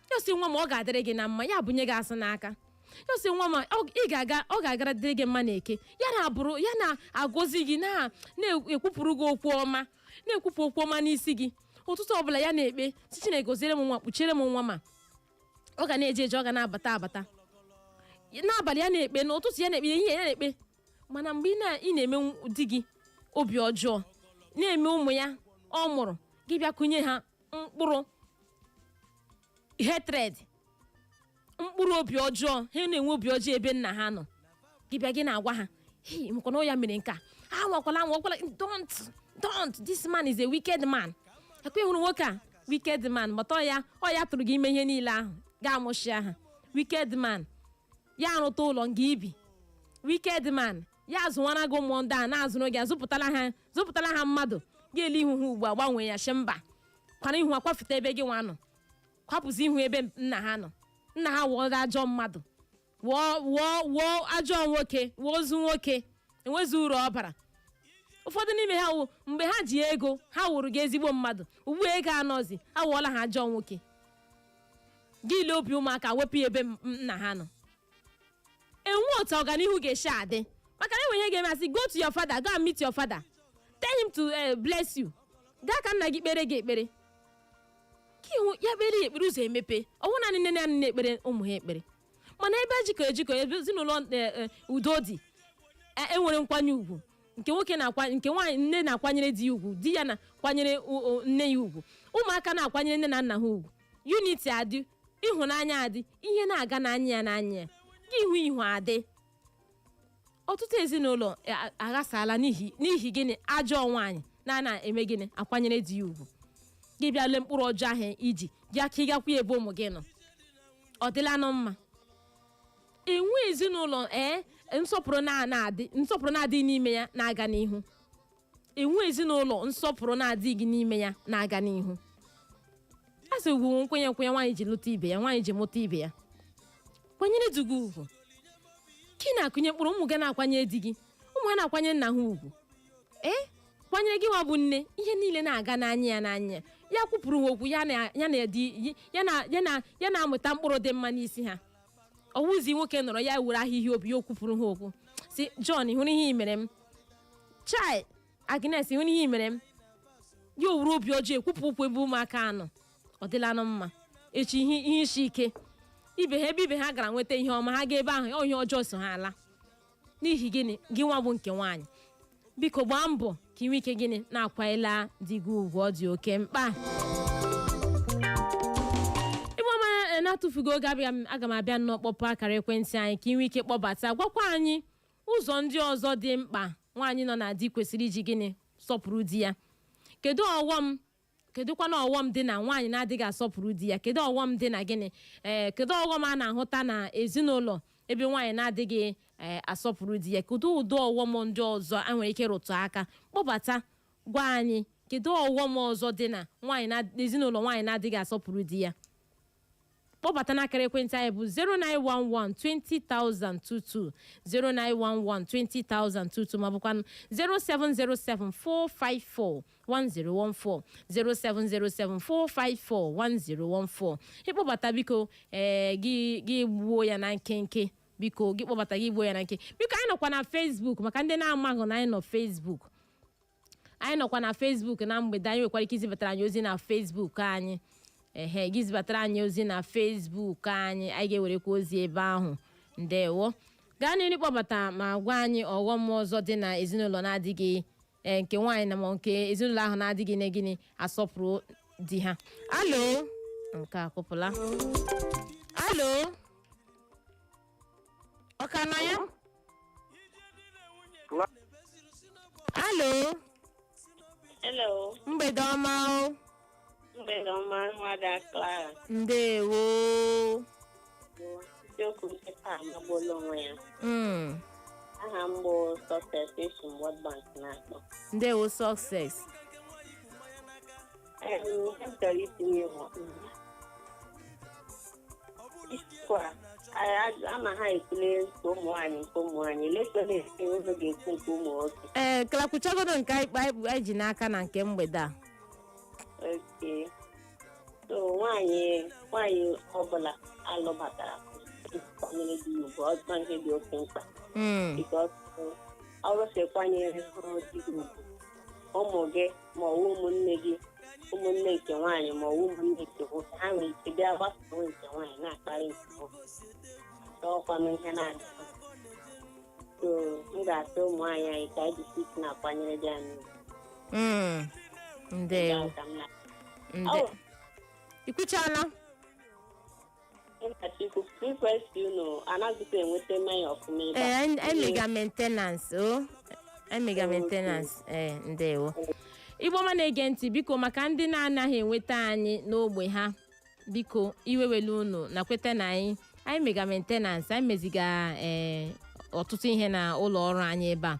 ya sị, "Nwa m, ọ ga-adịrị gị na mma." Ya bunye gị asụ n'aka, ya sị, "Nwa m, ị ga-aga, ọ ga-agara dịrị gị mma na eke." Ya na-abụrụ ya na-agọzi gị, na-ekwupụrụ gị okwu ọma, na-ekwupụ okwu ọma n'isi gị. Ụtụtụ ọbụla ya na-ekpe si, "Chineke goziere m nwa, kpuchiere m nwa." Ma ọ ga na-eje eje, ọ ga na-abata abata. N'abalị ya na-ekpe, n'ụtụtụ ya na-ekpe, ehihie ya na-ekpe. Mana mgbe ị na-eme di gị obi ọjọọ, na-eme ụmụ ya ọ mụrụ gị, bịa kụnye ha mkpụrụ. Hatred, mkpụrụ obi ọjọọ, ha na-enwe obi ọjọọ ebe nna ha nọ. Gị bịa, gị na-agwa ha, "Hey, makwana ọ ya mere nke a, anwakwala, anwakwala, don't, don't, this man is a wicked man. Ekwe hụrụ nwoke a, wicked man." Mata ọ ya tụrụ gị ime ihe niile ahụ, ga-amụchia ha. Wicked man, ya arụta ụlọ nga ibi. Wicked man, ya azụwara gị ụmụ ndị a na-azụrụ gị, azụpụtala ha, zụpụtala ha mmadụ. Ga-ele ihu ha ugbu a, gbanwee ya, shi mba kwana ihu akwafute ebe gị nwa nọ, kwapụzi ihu ebe nna ha nọ. Nna ha wụọ ajọ mmadụ, wụọ, wụọ, wụọ ajọ nwoke, wụọ ozu nwoke, enwezi uru ọ bara. Ụfọdụ n'ime ha wụ mgbe ha ji ego, ha wụrụ gị ezigbo mmadụ. Ugbu a ego anọzi, awụọla ha ajọ nwoke. Gị ile obi ụmụaka wepụ ya ebe nna ha nọ, enwe otu ọganihu ga-esi adị? Maka na enwe ihe ga-eme, asị, "Go to your father, go and meet your father, tell him to bless you." Gaa ka nna gị kpere gị ekpere, ka ihu ya kpere ya ekpere, ụzọ emepe. Ọwụ naanị nne na nna ekpere ụmụ ha ekpere, mana ebe ejikọ ejikọ ebe ezinụlọ udo dị, enwere nkwanye ugwu nke nwoke na-akwa nke nwaanyị, nne na-akwanyere di ya ugwu, di ya na-akwanyere nne ya ugwu, ụmụaka na-akwanyere nne na nna ha ugwu, unity adị, ịhụnanya adị, ihe na-aga n'anya ya n'anya ya, gị ihu ihu adị. Ọtụtụ ezinụlọ aghasala n'ihi gịnị? Ajọ nwaanyị na-ana eme gịnị? Akwanyere di ya ugwu. Gị bịa lee mkpụrụ ọjọọ ahụ iji gị aka, ịgakwa ebe ụmụ gị nọ, ọ dịlanụ mma? Enwe ezinụlọ ee nsọpụrụ na-adị, nsọpụrụ na-adịghị n'ime ya na-aga n'ihu? Enwe ezinụlọ nsọpụrụ na-adịghị n'ime ya na-aga n'ihu? A sị ugwu nkwenye nkwenye nwaanyị ji lụta ibe ya, nwaanyị ji mụta ibe ya. Kwanyere di gị ugwu ka ị na-akụnye mkpụrụ. Ụmụ gị na-akwanyere di gị, ụmụ ha na-akwanyere nna ha ugwu, ee, kwanyere gị nwa bụ nne, ihe niile na-aga n'anya ya n'anya ya. Ya kwupụrụ ha okwu ya na ya na di ya na ya na ya na-amụta mkpụrụ dị mma n'isi ha. Ọwụzi nwoke nọrọ ya were ahịhịa obi ya okwupụrụ ha okwu, si, "John, hụrụ ihe i mere m? Chai, Agnes, hụrụ ihe i mere m?" Ya owuru obi ọjọọ ekwupụ ụkwụ ebe ụmụaka anọ. Ọ dịlanụ mma? Echi ihe isi ike ibe ha, ebe ibe ha gara nweta ihe ọma, ha ga ebe ahụ, ọ ihe ọjọọ so ha ala. N'ihi gịnị? Gị nwa bụ nke nwaanyị, biko gbaa mbọ ka ị nwee ike gịnị na-akwanyela di gị ugwu. Ọ dị oke mkpa. Ịgba ọma na-atụfughị oge, abịa aga m abịa nnọọ kpọpụ akara ekwentị anyị ka ị nwee ike kpọbata, gwakwa anyị ụzọ ndị ọzọ dị mkpa nwaanyị nọ na di kwesịrị iji gịnị sọpụrụ di ya. Kedu ọghọm, kedụkwana ọghọm dị na nwaanyị na-adịghị asọpụrụ di ya? Kedu ọghọm dị na gịnị? Ee, kedu ọghọm a na-ahụta na ezinụlọ ebe nwaanyị na-adịghị ee asọpụrụ di ya? Kedu ụdị ọghọm ndị ọzọ a nwere ike rụtụ aka? Kpọbata gwa anyị kedu ọghọm ọzọ dị na nwaanyị na ezinụlọ nwaanyị na-adịghị asọpụrụ di ya. Kpọbata n'akara ekwentị anyị bụ 0911 20022, 0911 20022, ma bụkwa 0707 454 1014, 0707 454 1014. Ịkpọbata, biko, ee, gị gbuo ya na nkenke. Biko, gị kpọbata, gị gbuo ya na nke. Biko, anyị nọkwa na Facebook, maka ndị na-amaghị na anyị nọ Facebook. Anyị nọkwa na Facebook na mgbede. Anyị nwekwara ike izibatara anyị ozi na Facebook anyị. Ehe, gị zibatara anyị ozi na Facebook anyị, anyị ga-ewerekwa ozi ebe ahụ. Ndewo. Gaa n'ihu kpọbata ma gwa anyị ọghọm ọzọ dị na ezinụlọ na-adịghị ee, nke nwaanyị na ma nke ezinụlọ ahụ na-adịghị na gịnị asọpụrụ di ha. Alo, nke a kụpụla. Alo, ọ ka nọ ya? Alo. Hello, Mgbede ọma o. Mgbede ọma, nwada Clara. Ndewo. Isiokwu nke taa amagbuola onwe ya. Aha m bụ Success, esi m World Bank na-akpọ. Ndewo, Success. Ihe m chọrọ itinye bụ isiokwu a, ama ha ekwule nke ụmụ nwaanyị, nke ụmụ nwaanyị lekere esi ụzọ ga-ekwu nke ụmụ nwoke. Ee, kalakwuchagodo nke anyị ji n'aka na nke mgbede a. Okay. So nwaanyị ọbụla alụbatara kwanyere di ya ugwu, ọ bụ ihe dị oke mkpa. Because ọrụ si kwanyere di gị ugwu, ụmụ gị ma ọ bụ ụmụnne gị, ụmụnne nke nwaanyị ma ọ bụ ụmụnne nke nwoke, ha nwere ike bịa gbasoo nke nwaanyị na-akparị nke nwoke, ọkwanụ ihe na-adị. So m ga-asị ụmụ nwaanyị anyị ka anyị jisi ike na-akwanyere di anyị ugwu. Ndewo. Ka m na Nde ikwuchala. Nna frequency unu anaghịkwa enweta mmanya ọfụma ebe a. Ee, anyị mega maintenance o, anyị mega maintenance. Ee, ndewo. Igbo ọma na-ege ntị, biko, maka ndị na-anaghị enweta anyị n'ogbe ha, biko, iwewelu unu na kweta na anyị mega maintenance, anyị meziga ee ọtụtụ ihe na ụlọ ọrụ anyị ebe a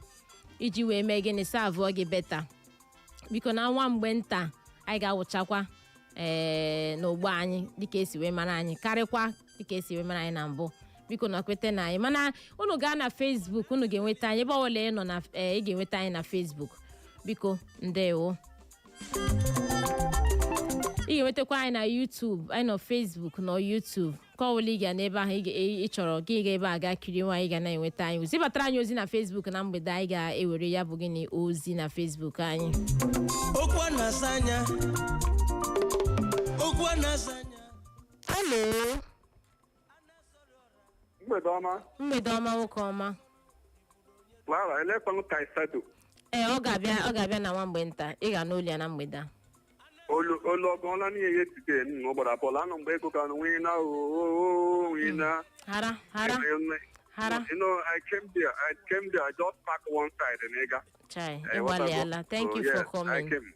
iji wee mee gịnị, serve gị better. Biko, na nwa mgbe nta anyị ga-awụchakwa ee n'ogbo anyị dịka esi wee mara anyị, karịkwa dịka esi wee mara anyị na mbụ. Biko na kweta na anyị, mana unu gaa na Facebook, unu ga-enweta anyị ebe ọbụla ị nọ na ee, ị ga-enweta anyị na Facebook. Biko, ndewo. Ị ga-enwetakwa anyị na YouTube. Anyị nọ Facebook nọ YouTube. Ka ọ bụla ị ga n'ebe ahụ ị chọrọ gị ga ebe a ga kirie nwa, anyị ga na-enweta anyị. Zibatara anyị ozi na Facebook na mgbede, anyị ga-ewere ya bụ gịnị, ozi na Facebook anyị. Okwu a na-asa anya, okwu a na-asa anya. Hello. Mgbede ọma. Mgbede ọma, nwoke ọma. Clara, elekwanụ Kaisado? Ee, ọ ga-abịa na nwa mgbe nta. Ị ga n'olu ya na mgbede a. Olu olu ọgụọla n'ihe ya etite m ụgbara bọọlụ anọ mgbe ego ka nwee na oo nwee na. Hara hara hara. You know, I came there, I came there, I just park one side and ega. Chai. Eh, what I go- Ịgbalịala, thank So, you for yes, I coming. came,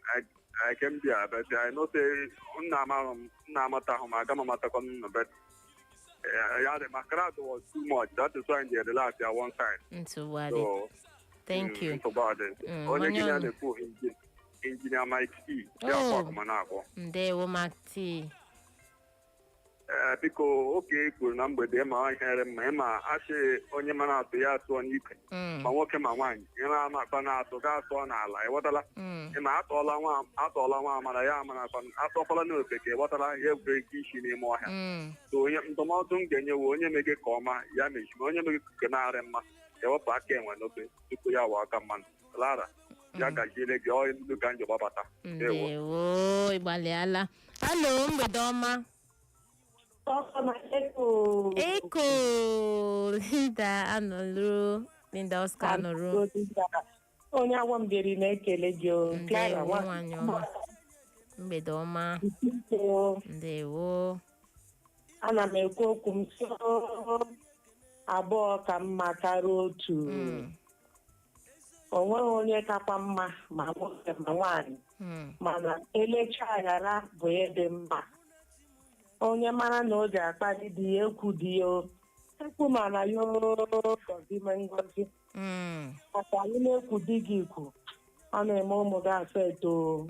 I came there, but I know say nna ama nna amata ahụ ma aga m amatakwa nna, but yeah, the crowd was too much. That is why they relax there one side. Nsogbu adị. So, Thank you. nsogbu adị. Onye onye gị ọnụ. na-ekwu Engineer Mike E. Ya Oh. akwa akụma na-akpọ. Ndewo, Mark T. Ee, biko, oke kwuru na mgbede ma ihere mma ịma asị onye mara atụ ya atụọ n'ikwe, ma nwoke ma nwaanyị, ihe na-ama akpa na-atụ ga atụọ n'ala, ịghọtala? Ịma atọọla nwa amara ya amara akpa atọkwala n'ofe ka, ịghọtala, ya egwure ike isi n'ime ọhịa. So onye ndụmọdụ m ga-enye wo, onye mege ka ọma ya mechi, ma onye mege ka na-arị mma ewepụ aka enwe n'ofe tupu ya wa aka mmanụ. Lara ya gaziere gị ọ ndụ ka njọ gbabata. Ndewo. Ndewo, ịgbalịala. Hello, mgbede ọma. Eko Linda anọrụ, Linda Oscar anọrụ. Onye awọmbiri na-ekele gị o, Clara. Ndewo, nwaanyị ọma, mgbede ọma. Nwa. Ndewo. Ana m ekwu okwu m so abụọ ka mma karịa otu. O nweghị onye kakwa mma, ma nwoke ma nwaanyị, mana elecha aghara bụ ihe dị mma. Onye mara na o ji akpali di ya, ekwu di ya o. Ekwu mana ya o gọzi me ngozi, maka anyị na-ekwu di gị ikwu, ọ na-eme ụmụ gị asọ eto.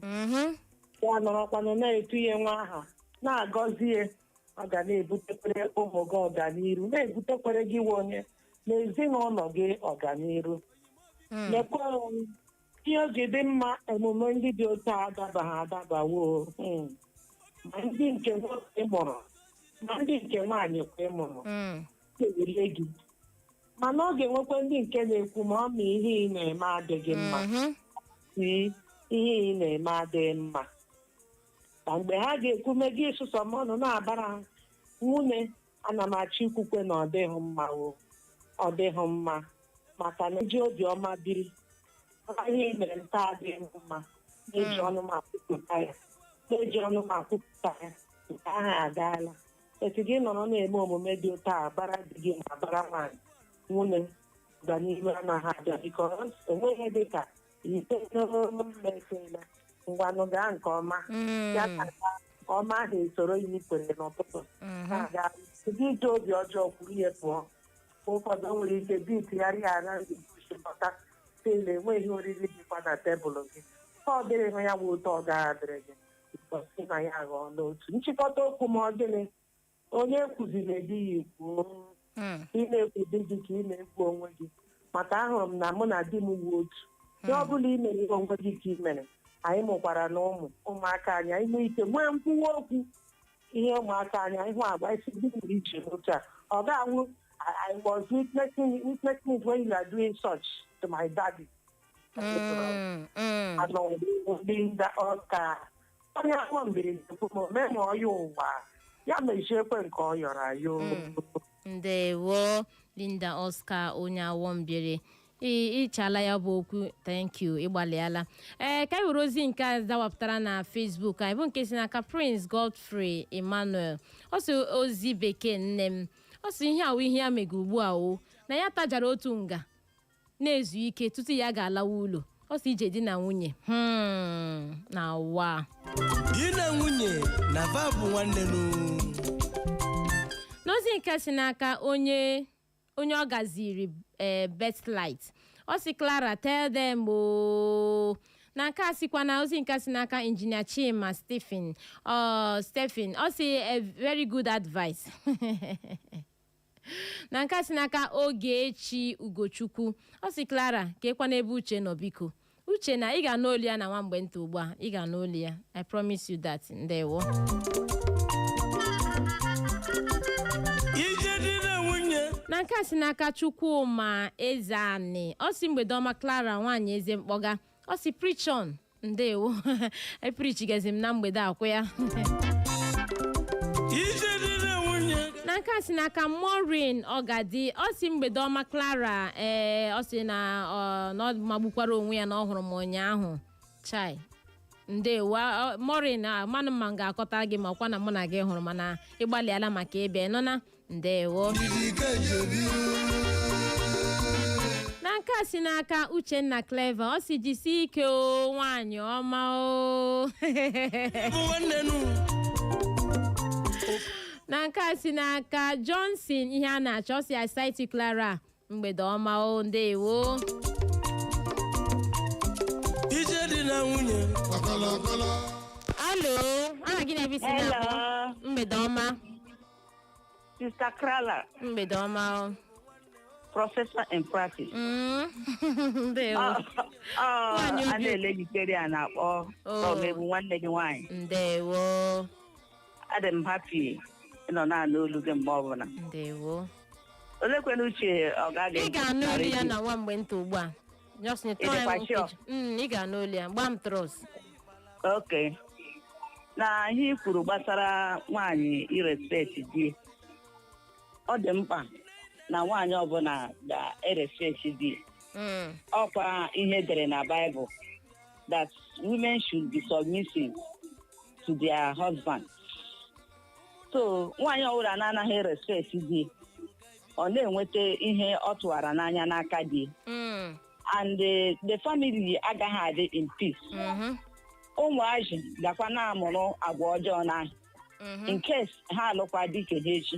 Ya nọrọkwanụ na-etu ihe nwa aha na-agọzi ya, ọ ga na-ebutekwere ụmụ gị ọganiru, na-ebutekwere gị nwe onye na ezinụlọ gị ọganiru. Lekwa ihe o ji dị mma, emume ndị dị otu a adabaghị adabawo. Ma ndị nke nwoke mụrụ ma ndị nke nwaanyị kwa ị mụrụ, na-ewere gị, mana ọ ga-enwekwa ndị nke na-ekwu ma ọ ma ihe ị na-eme adịghị mma. Si ihe ị na-eme adịghị mma, ka mgbe ha ga-ekwu megị ịsụsọ m ọnụ na-abara ha nwunye, ana m achọ ikwukwe na ọ dịghị mma o, ọ dịghị mma, maka na ji obiọma biri. Ihe ị mere nta adịghị mma, na-eji ọnụ m akwupụta ya, na-eji ọnụ m akwupụta ya, nke ahụ agaala. Etu gị nọrọ na-eme omume dị otu a bara di gị ma bara nwaanyị, nwunye, ọganihu anaghị abịa, because enweghị dị ka ite n'omefela. Ngwanụ, gaa nke ọma ya ka ọma ahụ esoro ya ikwere n'ụtụtụ na-aga. Gị ji obi ọjọọ kwuru ihe pụọ, mgbe ụfọdụ o nwere ike dị tụgharị ya ara bọta tele, enweghị oriri dịkwa na tebụl gị, ka ọ dịrị hụ ya bụ ụtọ, ọ gaghị adịrị gị because na ya aghọọ n'otu. Nchịkọta okwu ma ọ gịnị, onye kwuziri di ya kwuo, ị na-ekwu di gị ka ị na-ekwu onwe gị, maka ahụrụ m na mụ na di m wu otu. Ihe ọ bụla ị mere onwe gị ka ị mere. Anyị mụkwara na ụmụ ụmụaka anyị, anyị nwee ike nwee nkwuwa okwu ihe ụmụaka anyị ịhụ agwa isi dị nwere iche n'otu a ọ ga-awụ. I was witnessing it when you are doing such to my daddy. Linda ọka onye ahụ mberede kwu ma omee ma ọya ụwa ya mechiekwe nke ọ yọrọ ya o. Ndewo, Linda Oscar onye awọmbiere. Ịchala ya bụ okwu. Thank you, ịgbalịala. Ee, ka anyị were ozi nke a dawapụtara na Facebook anyị, bụ nke si n'aka Prince Godfrey Emmanuel. Ọ sị ozi bekee nne m, ọ sị ihe awụ ihe ya mega ugbu a, o na ya tajara otu nga na-ezu ike tutu ya ga-alawa ụlọ. Ọ sị ije di na nwunye, na wa. Di na nwunye na va bụ nwanne nụ. N'ozi nke si n'aka onye ọ gaziri, ee, Betlight, ọ sị, "Clara, tell them ooo." Na nke a sikwa na ozi nke si n'aka Injinia Chima Stephen, ọ Stephen, ọ sị, "A very good advice." Na nke a si n'aka Ogechi Ugochukwu, ọ sị, "Clara, ka ekwa n'ebe Uche nọ, biko." Uche, na ị ga-anụ olu ya na nwa mgbe nta ugbu a. Ị ga-anụ olu ya, I promise you that. Ndewo. Ije di na nwunye. Na nke a si n'aka Chukwuma Ezeani, ọ sị, "Mgbede ọma, Clara nwaanyị eze mkpọga." Ọ sị, "Preach on." Ndewo, eprichigazi m na mgbede akwụ ya. Ije di na nwunye. Na nke a si n'aka Maureen Ọgadi, ọ sị, "Mgbede ọma, Clara." Ee, ọ sị na ọ magbukwara onwe ya na ọ hụrụ m ụnyaahụ. Chai, ndewo. Maureen, amanụ ma m ga-akọta gị, ma ọkwa na mụ na gị hụrụ, mana ịgbalịala maka ịbịa nọ na. Ndewo. Ndidi ka ejebi. Na nke a si n'aka Uchenna Clever, ọ si, "Jisie ike o, nwaanyị ọma o." Bụ nwanne nụ. Na nke a si n'aka Johnson ihe a na-achọ, ọ si, "I cite you, Clara, mgbede ọma o." Ndewo. Ije di na nwunye. Alo, aha gị na-ebi si na-akpọ? Hello, Mgbede ọma. Sister Krala, Mgbede ọma o. Professor in practice. Ndewo. Ọ Nwaanyị a obi. Na-ele jikere a na-akpọ Oh. from egwu nwanne gị nwaanyị. Ndewo. Adị m happy ịnọ na-anụ olu gị mgbe ọbụla. Ndewo. Olekwena Uche ọ gaghị Ị ga-anụ olu ya na nwa mgbe nta ugbu a. Just Ị tụọ ya dịkwa nkeji. sure? Ị ga-anụ olu ya, gba m trust. Ok. Na ihe i kwuru gbasara nwaanyị irespect di, ọ dị mkpa na nwaanyị ọbụla ga-erespect di. Ọkwa ihe edere na Bible that women should be submissive to their husband. So nwaanyị ọbụla na-anaghị respect di, ọ na-enweta ihe ọ tụwara n'anya n'aka di, and the family agaghị adị in peace. Ụmụazị gakwa na-amụrụ agwa ọjọọ n'ahụ in case ha alụkwa di ke ha echi,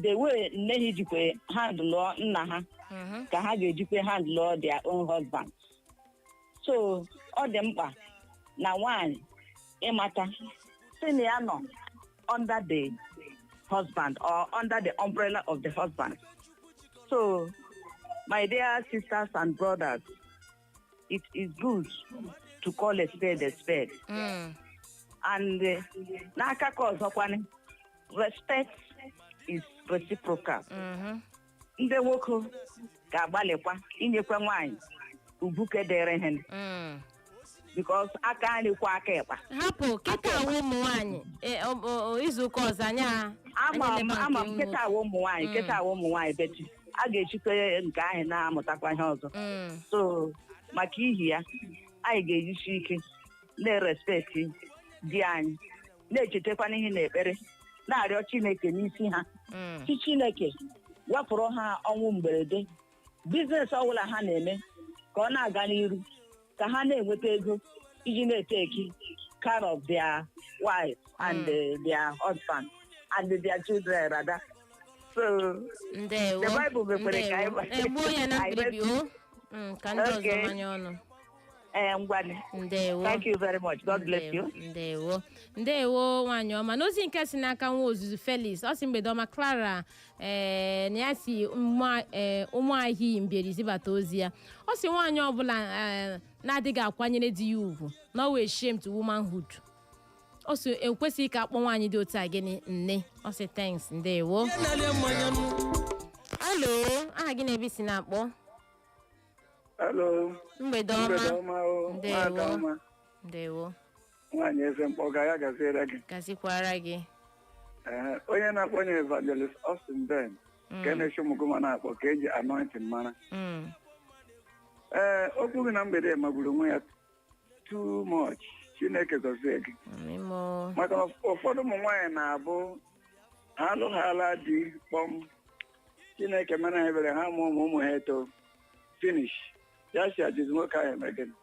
the way nne ha jikwe handlụọ nna ha ka ha ga-ejikwe handlụọ their own husband. So ọ dị mkpa na nwaanyị ịmata si na ya nọ under the husband or under the umbrella of the husband. So my dear sisters and brothers, it is good to call a spade a spade. And n'aka ka ọzọkwanị, respect is reciprocal. Ndị nwoke ga-agbalịkwa inyekwa nwaanyị ugwu dịrị ha, because aka nri kwa aka ịkpa. Hapụ kịta awụ ụmụ nwaanyị. Izu ụka ọzọ anyị Ama anyị m eleba ama nke m kịta awụ ụmụ nwaanyị, kịta awụ ụmụ nwaanyị, but a ga-echikwa nke ahụ na-amụtakwa ihe ọzọ. So maka ihi ya, anyị ga-ejisi ike na-erespect di anyị, na-echetakwa n'ihe na ekpere, na-arịọ Chineke n'isi ha, chi Chineke wepụrụ ha ọnwụ mberede, business ọbụla ha na-eme ka ọ na-aga n'iru, ka ha na-enweta ego iji na-etake care of their wife and their husband and their children rather. So Ndewo. the Bible mekwere ka Ndewo. Egbuo ya na anyị mkpirikpi o. Ka ndị ọzọ Okay. manye ọnụ. Ee, ngwanị. Ndewo. Thank you very much. God bless you. Ndewo, ndewo, nwaanyị ọma. N'ozi nke si n'aka nwa ozuzu Felix, ọ sị, "Mgbede ọma, Clara." Ee, na ya si Ụmụahịa Mbieri zibata ozi ya. Ọ sị nwaanyị ọbụla na-adịghị akwanyere di ya ugwu na ọ wee shame to womanhood. Ọ sị ekwesịghị ka akpọ nwaanyị dị otu a gịnị nne. Ọ sị thanks. Ndewo. Ihe na-arịa mmanya nụ. Alo, aha gị na-ebe si na-akpọ? Hello. Mgbede Mgbede ọma. ọma o. Ndewo. Nwada ọma. Ndewo. Nwaanyị eze mkpọga, ya gaziere gị. Gazikwara gị. Ee, onye na-akpọ ya Evangelist Austin Ben, nke na-eche ụmụgụma na-akpọ ka eji anointing mara. Ee, okwu gị na mgbede magburu onwe ya too much. Chineke gọzie gị. Amịmụ. Maka na ụfọdụ ụmụ nwaanyị na-abụ ha alụghala di kpọm. Chineke mere ha ebere, ha mụọ ụmụ, ụmụ ha eto, finish. Ya si ajụzi nwoke ahụ eme gịnị?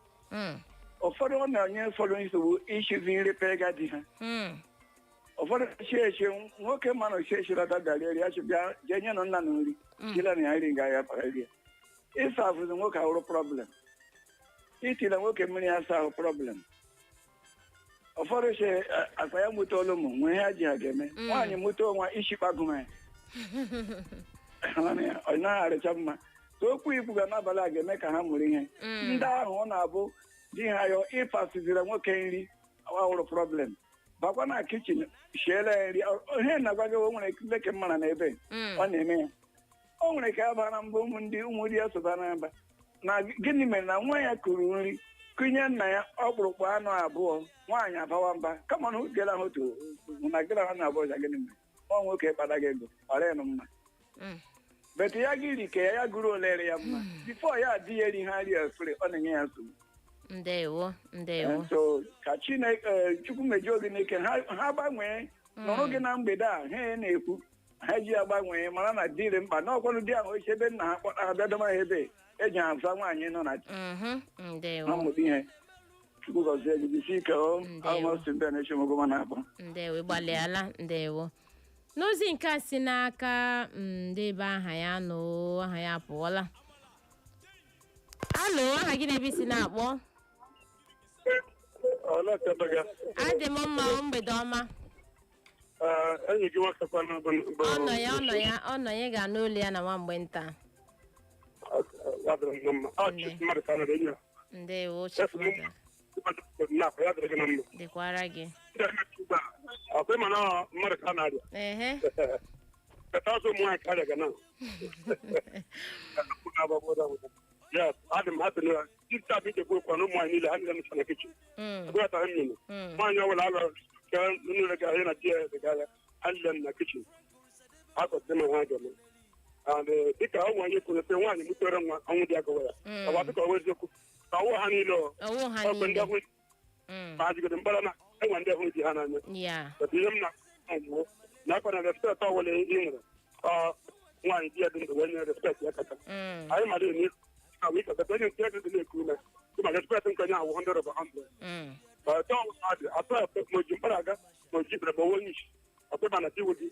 Ụfọdụ ọ na-enye ụfọdụ nsogbu ishizi nri pega di ha. Ụfọdụ echi echi nwoke ma na ochi echi lọta bịara eri ya chi bịa jee nye nụ nna na nri jila na ya nri nga ya para eri ya. Ịsa afụzi nwoke ahụrụ problem, itile nwoke mmiri asa ahụ problem. Ụfọdụ si akpa ya mụta olu ụmụ nwee ha ji ha ga-eme. Nwaanyị mụta onwa isi kpagụma ya, ọ naghị arịcha mma ka okwu ikwuga n'abalị a ga-eme ka ha mụrụ ihe. Ndị ahụ ọ na-abụ di ha yọ ịfasiziri nwoke nri awụrụ problem, bakwa na kichin shiela ya nri. Ihe na-agwa gị, o nwere leke mmara na ebe ọ na-eme ya, o nwere ka ya bara mbụ ụmụ ndị ụmụ di ya soba na mba na gịnị mere na nwa ya kuru nri kụnye nna ya ọkpụrụkpụ anụ abụọ. Nwaanyị abawa mba kama na gela ha otu na gela ha na abụọ ja. Gịnị mere nwa nwoke kpata gị ego ọra ịnụ mma? Bet ya gị ri ka ya gụrụ olere ya mma before ya adị ya eri ha ri efere, ọ na-enye ya nsogbu. Ndewo, ndewo. So ka Chineke Chukwu mejuo gị n'ike ha gbanwee nọrọ gị na mgbede a ha na-ekwu ha ji ya gbanwee mara na dịrị mkpa na ọkwanụ di ahụ oche ebe nna ha kpọta ha bịa dọma ha ebe eji aza nwaanyị nọ na Ndewo. ha mụta ihe. Chukwu gọzie gị, jisi ike o. Ndewo. Almost mbe na echemogoma na-akpọ. Ndewo, ịgbalịala, ndewo. N'ozi nke a si n'aka ndị ebe aha ya nụ, aha ya apụọla. Alo, aha gị na-ebe isi na-akpọ? Ọlọtabaga. Adị m mma o, mgbede ọma. Enyi gị nwoke kwanụ bụ Ọ nọ ya, ọ nọ ya, ọ nọ ya. Ị ga-anụ olu ya na nwa mgbe nta. Ya dịrị m na mma. Ọ Chief mmadụ ka nọrọ enyi ya. Ndewo, Chief Mmadụ. Na ya dịrị gị na mma. Dịkwara gị. Ndị a na-eche ugbu a, ọkwa ịma na ọ mmadụ ka a na-arịa. Kata ọzọ ụmụ nwaanyị ka arịa ga na. Yes, adị m happy na Chief tab ije kwuru kwa na ụmụ nwaanyị niile ha niile nọcha na kichin. Ebe ọtara m nyere. Nwaanyị ọbụla alụrụ ka nne ga ahịa na di ya ga ahịa, ha niile nọ na kichin. Ha kwesịrị ịma ihe ha ga-eme. And dịka ụmụ anyị kwuru sị nwaanyị mụtere nwa, ọnwụ dị agụwa ya. Ọ bụ dịka ọ bụ eziokwu ka ọwụ ha niile ọ Ọwụ ha ọkwe ndị niile. ahụ ma ha jigodo mkpara na enwe ndị ahụ ji ha n'anya. But ihe m na-agwụ na akwa na respect ọbụla ị nwere, ọ nwaanyị di ya dị ndụ wee nye respect ya kacha. Anyị mara eme ka wee kata onye nke dị na-eku ume ma respect nke onye ahụ 100 over 100. Ọtọ ọ dị atọ atọ ma o ji mkpara aga ma o ji bere ma onye isi ọkpịba na di di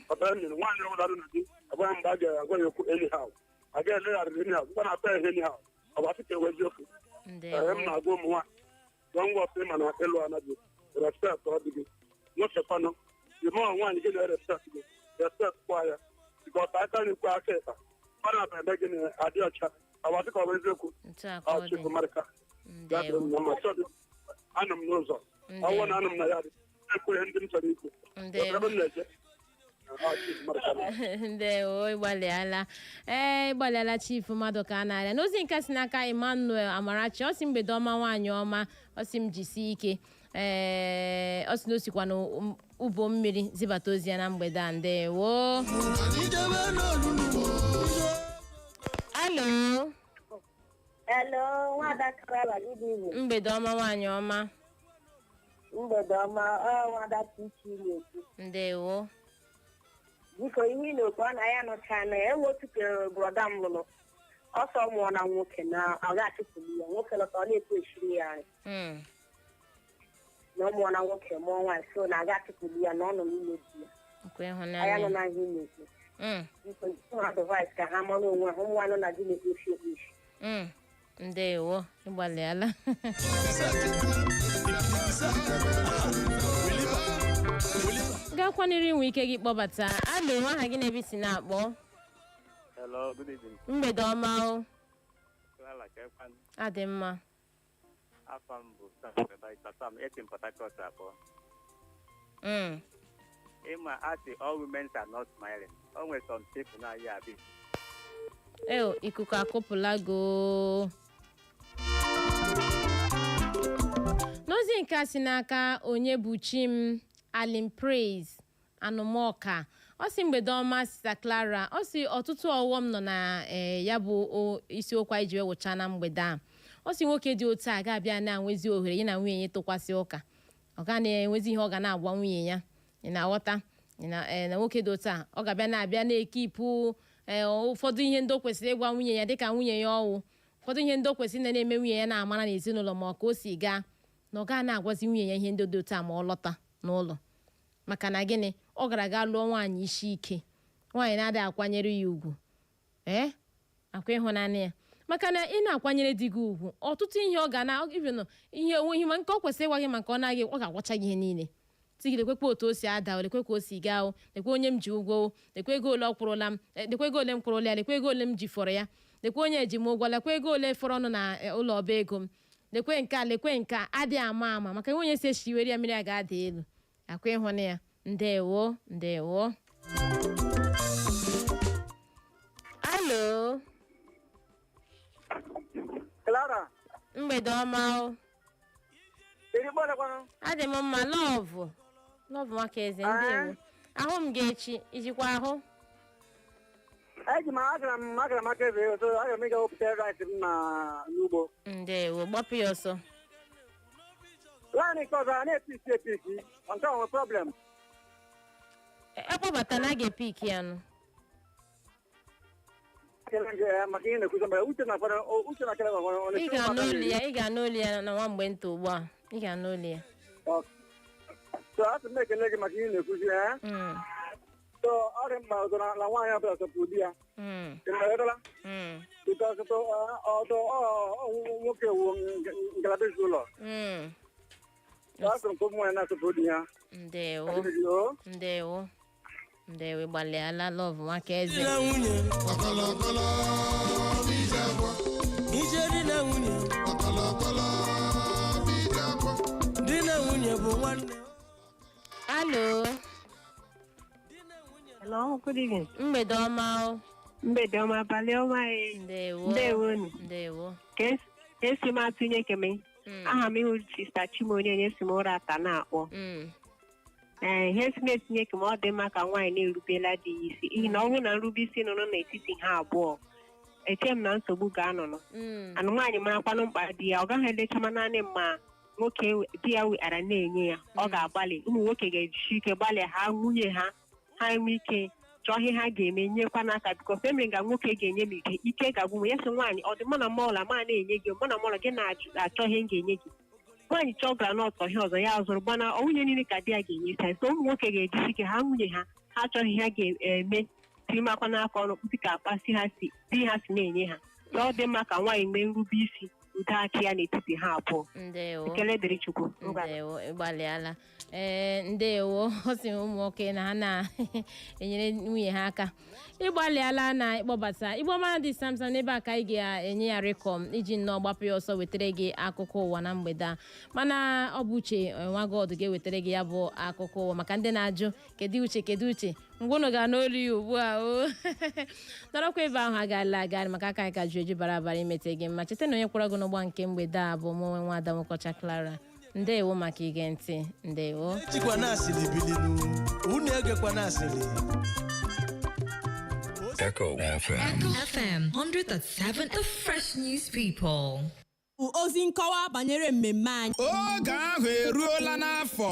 ọtara mmiri. Nwaanyị ọbụla dị na di abụghị mgbe a ga-agwa ya okwu anyhow, a ga-elegharịrị anyhow, gwa na atọ ya ihe anyhow. Ọ bụ asị ka ewe eziokwu. Ndewo. Ee, m na-agwa ụmụ nwaanyị gwa ngwa ọsọ ịma na ịlụ anaghị respect ọ dị gị nwoke kwanụ the more nwaanyị gị na-respect gị, respect kwa ya, because aka nri kwa aka ịkpa ọ na-eme gị na-adị ọcha. Ọ bụ asị ka ọ bụ eziokwu. Otu a ka Ọ ọ dị. Chukwu marịka ya dịrị Ndewo. m na mma. Sọ dị, anọ m n'ụzọ ọwụ na anọ m na ya dị ekwu ihe ndị m chọrọ ikwu. Ndewo. Ebe m na-eje. Ọ Chukwu marịka. Ndewo, ịgbalịala. Ee, ịgbalịala, Chief Mmadụ ka a na-arịa. N'ozi nke si n'aka Emmanuel Amarachi, ọ sị mgbede ọma, nwaanyị ọma. Ọ sị m jisie ike. Ee, ọ sị na o sikwa n'ụbọ mmiri zibata ozi ya na mgbede a. Ndewo. Ijebe n'olulu. Alo. Hello, Nwada Clara, good evening. Mgbede ọma, nwaanyị ọma. Mgbede ọma, ọ Nwada Chichi na-ekwu. Ndewo. Biko, ihe ị na-ekwu ọ na ya nọcha na ya enwe otu brother m lụrụ. Ọsọ mụọ na nwoke na ọ ga-achụpụli ya. Nwoke lọta, ọ na-ekwu eshiri ya nri. Na ọ mụọ na nwoke mụọ nwaanyị, so na aga achụpụli ya na ọ nọ n'ime di ya. Nkwa Anya nọ ịhụnanya. na ihe ị na-ekwu. Biko, ha advice ka ha mara onwe ha, ụmụ nwaanyị nọ na di na-ekwu esi ekwu esi. Ndewo, ịgbalịala. Gakwanịrị inwe ike gị kpọbata. Alo, aha gị na-ebe isi na-akpọ? Hello, good evening. Mgbede ọma o. Clara Kekwan, Adị mma. Afọ m bụ Sam Ebaita Sam, esi m Port Harcourt akpọ. Ịma asị all women are not smiling. O nwere some people na-ayị abi. Eo, ikuku akụpụla go. N'ozi nke a si n'aka onye bụ chi m Alim Praise Anụmọka, Ọ sị, mgbede ọma, Sister Clara. Ọ sị ọtụtụ ọghọm nọ na ya bụ isiokwu anyị ji wee wụcha na mgbede a. Ọ sị nwoke dị otu a ga-abịa na-enwezi ohere ya na nwunye ya tụkwasị ụka, ọ ga na-enwezi ihe ọ ga na-agwa nwunye ya. Ị na-aghọta? Ị na nwoke dị otu a, ọ ga-abịa na-abịa na-ekipụ ụfọdụ ihe ndị o kwesịrị ịgwa nwunye ya, dịka nwunye ya ọwụ, ụfọdụ ihe ndị o kwesịrị na na-eme nwunye ya na-amara n'ezinụlọ, ma ọ ka o si gaa na ọ gaa na-agwazi nwunye ya ihe ndị dị otu a ma ọ lọta n'ụlọ. Maka na gịnị? Ọ gara aga lụọ nwaanyị isi ike, nwaanyị na-adịghị akwanyere ya ugwu, ee, akwa ịhụnanya ya. Maka na ị na-akwanyere di gị ugwu, ọtụtụ ihe ọ ga na even ihe onwe ihe ma nke ọ kwesịrị ịgwa gị, maka ọ naghị, ọ ga-agwacha gị ihe niile. Tigị lekwekwa otu o si ada o, lekwe ka o si gaa o, lekwe onye m ji ụgwọ o, lekwe ego ole ọ kwụrụla m, lekwe ego ole m kwụrụla ya, lekwe ego ole m ji fọrọ ya, lekwe onye eji m ụgwọ, lekwe ego ole fọrọ ọnụ na ụlọ ọba ego m, lekwe nke a, lekwe nke a. Adịghị ama ama, maka onye si eshiwere ya mmiri a ga-ada elu akwa ịhụna ya. Ndewo, ndewo. Alo. Clara. Mgbede ọma o. Kedu kwanụ? Adị m mma. Love, Love nwaka eze, ndewo. Ahụ m gị echi, ijikwa ahụ? Eji m agara m aka ebe so aga m ịga wepụta rice m na n'ugbo. Ndewo, gbapụ ya ọsọ. Line nke ọzọ a na-episi episi, nke a nwere problem. Akpọbata na a ga-epiki ya nụ. Ekele gị maka ihe na-ekwuzi mgbe uche na kwara uche na kere gwara ọ. Ị ga-anụ olu ya, ị ga-anụ olu ya na nwa mgbe nta ugbu a, ị ga-anụ olu ya. So asị m ekele gị maka ihe na-ekwuzi. So ọ dị mkpa ọzọ na nwaanyị ọbụla sọpụrụ di ya. Ị na-aghọtala? Mm. Because ọdọ nwoke wu ngalaba ezinụlọ. So asị m ka ụmụ nwaanyị na-asọpụrụ di ya. Ndewo. O. Ndewo, ndewo, ịgbalịala, Love nwaka Di eze. na nwunye, ije di na nwunye, di na nwunye bụ nwanne. Alo. Hello, good evening. Mgbede ọma o. Mgbede ọma, abalị ọma e. Ndewo. Ndewonu. Ndewo. Ka esi m atụnye keme. Aha m ihu Sister Chimonye, esi m ụra ata na-akpọ. Ee, ihe esi m etinye keme, ọ dị mma ka nwaanyị na-erubela di ya isi, n'ihi na ọ bụrụ na nrube isi nọrọ n'etiti ha abụọ, eche m na nsogbu ga-anọnọ. Anụ nwaanyị marakwanụ mkpa di ya, ọ gaghị elechama naanị mma nwoke di ya wegara na-enye ya. Ọ ga-agbalị, ụmụ nwoke ga-ejisi ike gbalịa ha nwunye ha, ha enwe ike chọọ ihe ha ga-eme nyekwa n'aka, bikos emere nga nwoke ga-enye m ike, ike ga-agwụ m. Ya sị nwaanyị, ọ dị mụ na mọla ma na-enye gị, mụ na mọla gị na-achọ ihe m ga-enye gị. Nwaanyị chọọ groundnut, ihe ọzọ ya zụrụ, gbana ọ nwunye niile ka di ya ga-enye sa. So ụmụ nwoke ga-ejisi ike ha nwunye ha, ha achọghị ihe ha ga-eme timakwa n'aka ọnụ dịka akpasị ha si di ha si na-enye ha. So ọ dị mma ka nwaanyị nwee nrube isi, udo achị ya n'etiti ha abụọ. Ndewo. Ekele dịrị Chukwu. Ngwa. Ndewo, ịgbalịala. Ee, ndewo. Ọ sị ụmụ nwoke na ha na-enyere nwunye ha aka. Ịgbalịala na ịkpọbata Igbo mara dị samsam n'ebe a ka anyị ga-enye ya rịkọm iji nnọọ gbapụ ya ọsọ wetara gị akụkọ ụwa na mgbede a. Mana ọ bụ Uche nwa God ga-ewetara gị ya bụ akụkọ ụwa. Maka ndị na-ajụ kedu Uche, kedu Uche, mgbe unu ga n'olu ya ugbu a, o nọrọkwa ebe ahụ agaala aga, maka aka anyị ka ju eju bara abara imete gị mma. Cheta na onye kwara gị n'ụgbọ nke mgbede a bụ mụ onwe, nwa ada Nwokocha Clara. Ndewo maka ige ntị, ndewo. Ejikwa na asịrị bilinu unu, egekwa na asịrị. Echo FM. Echo FM 100.7, the fresh news people. Ozi nkọwa banyere mmemme anyị. Oge ahụ eruola n'afọ.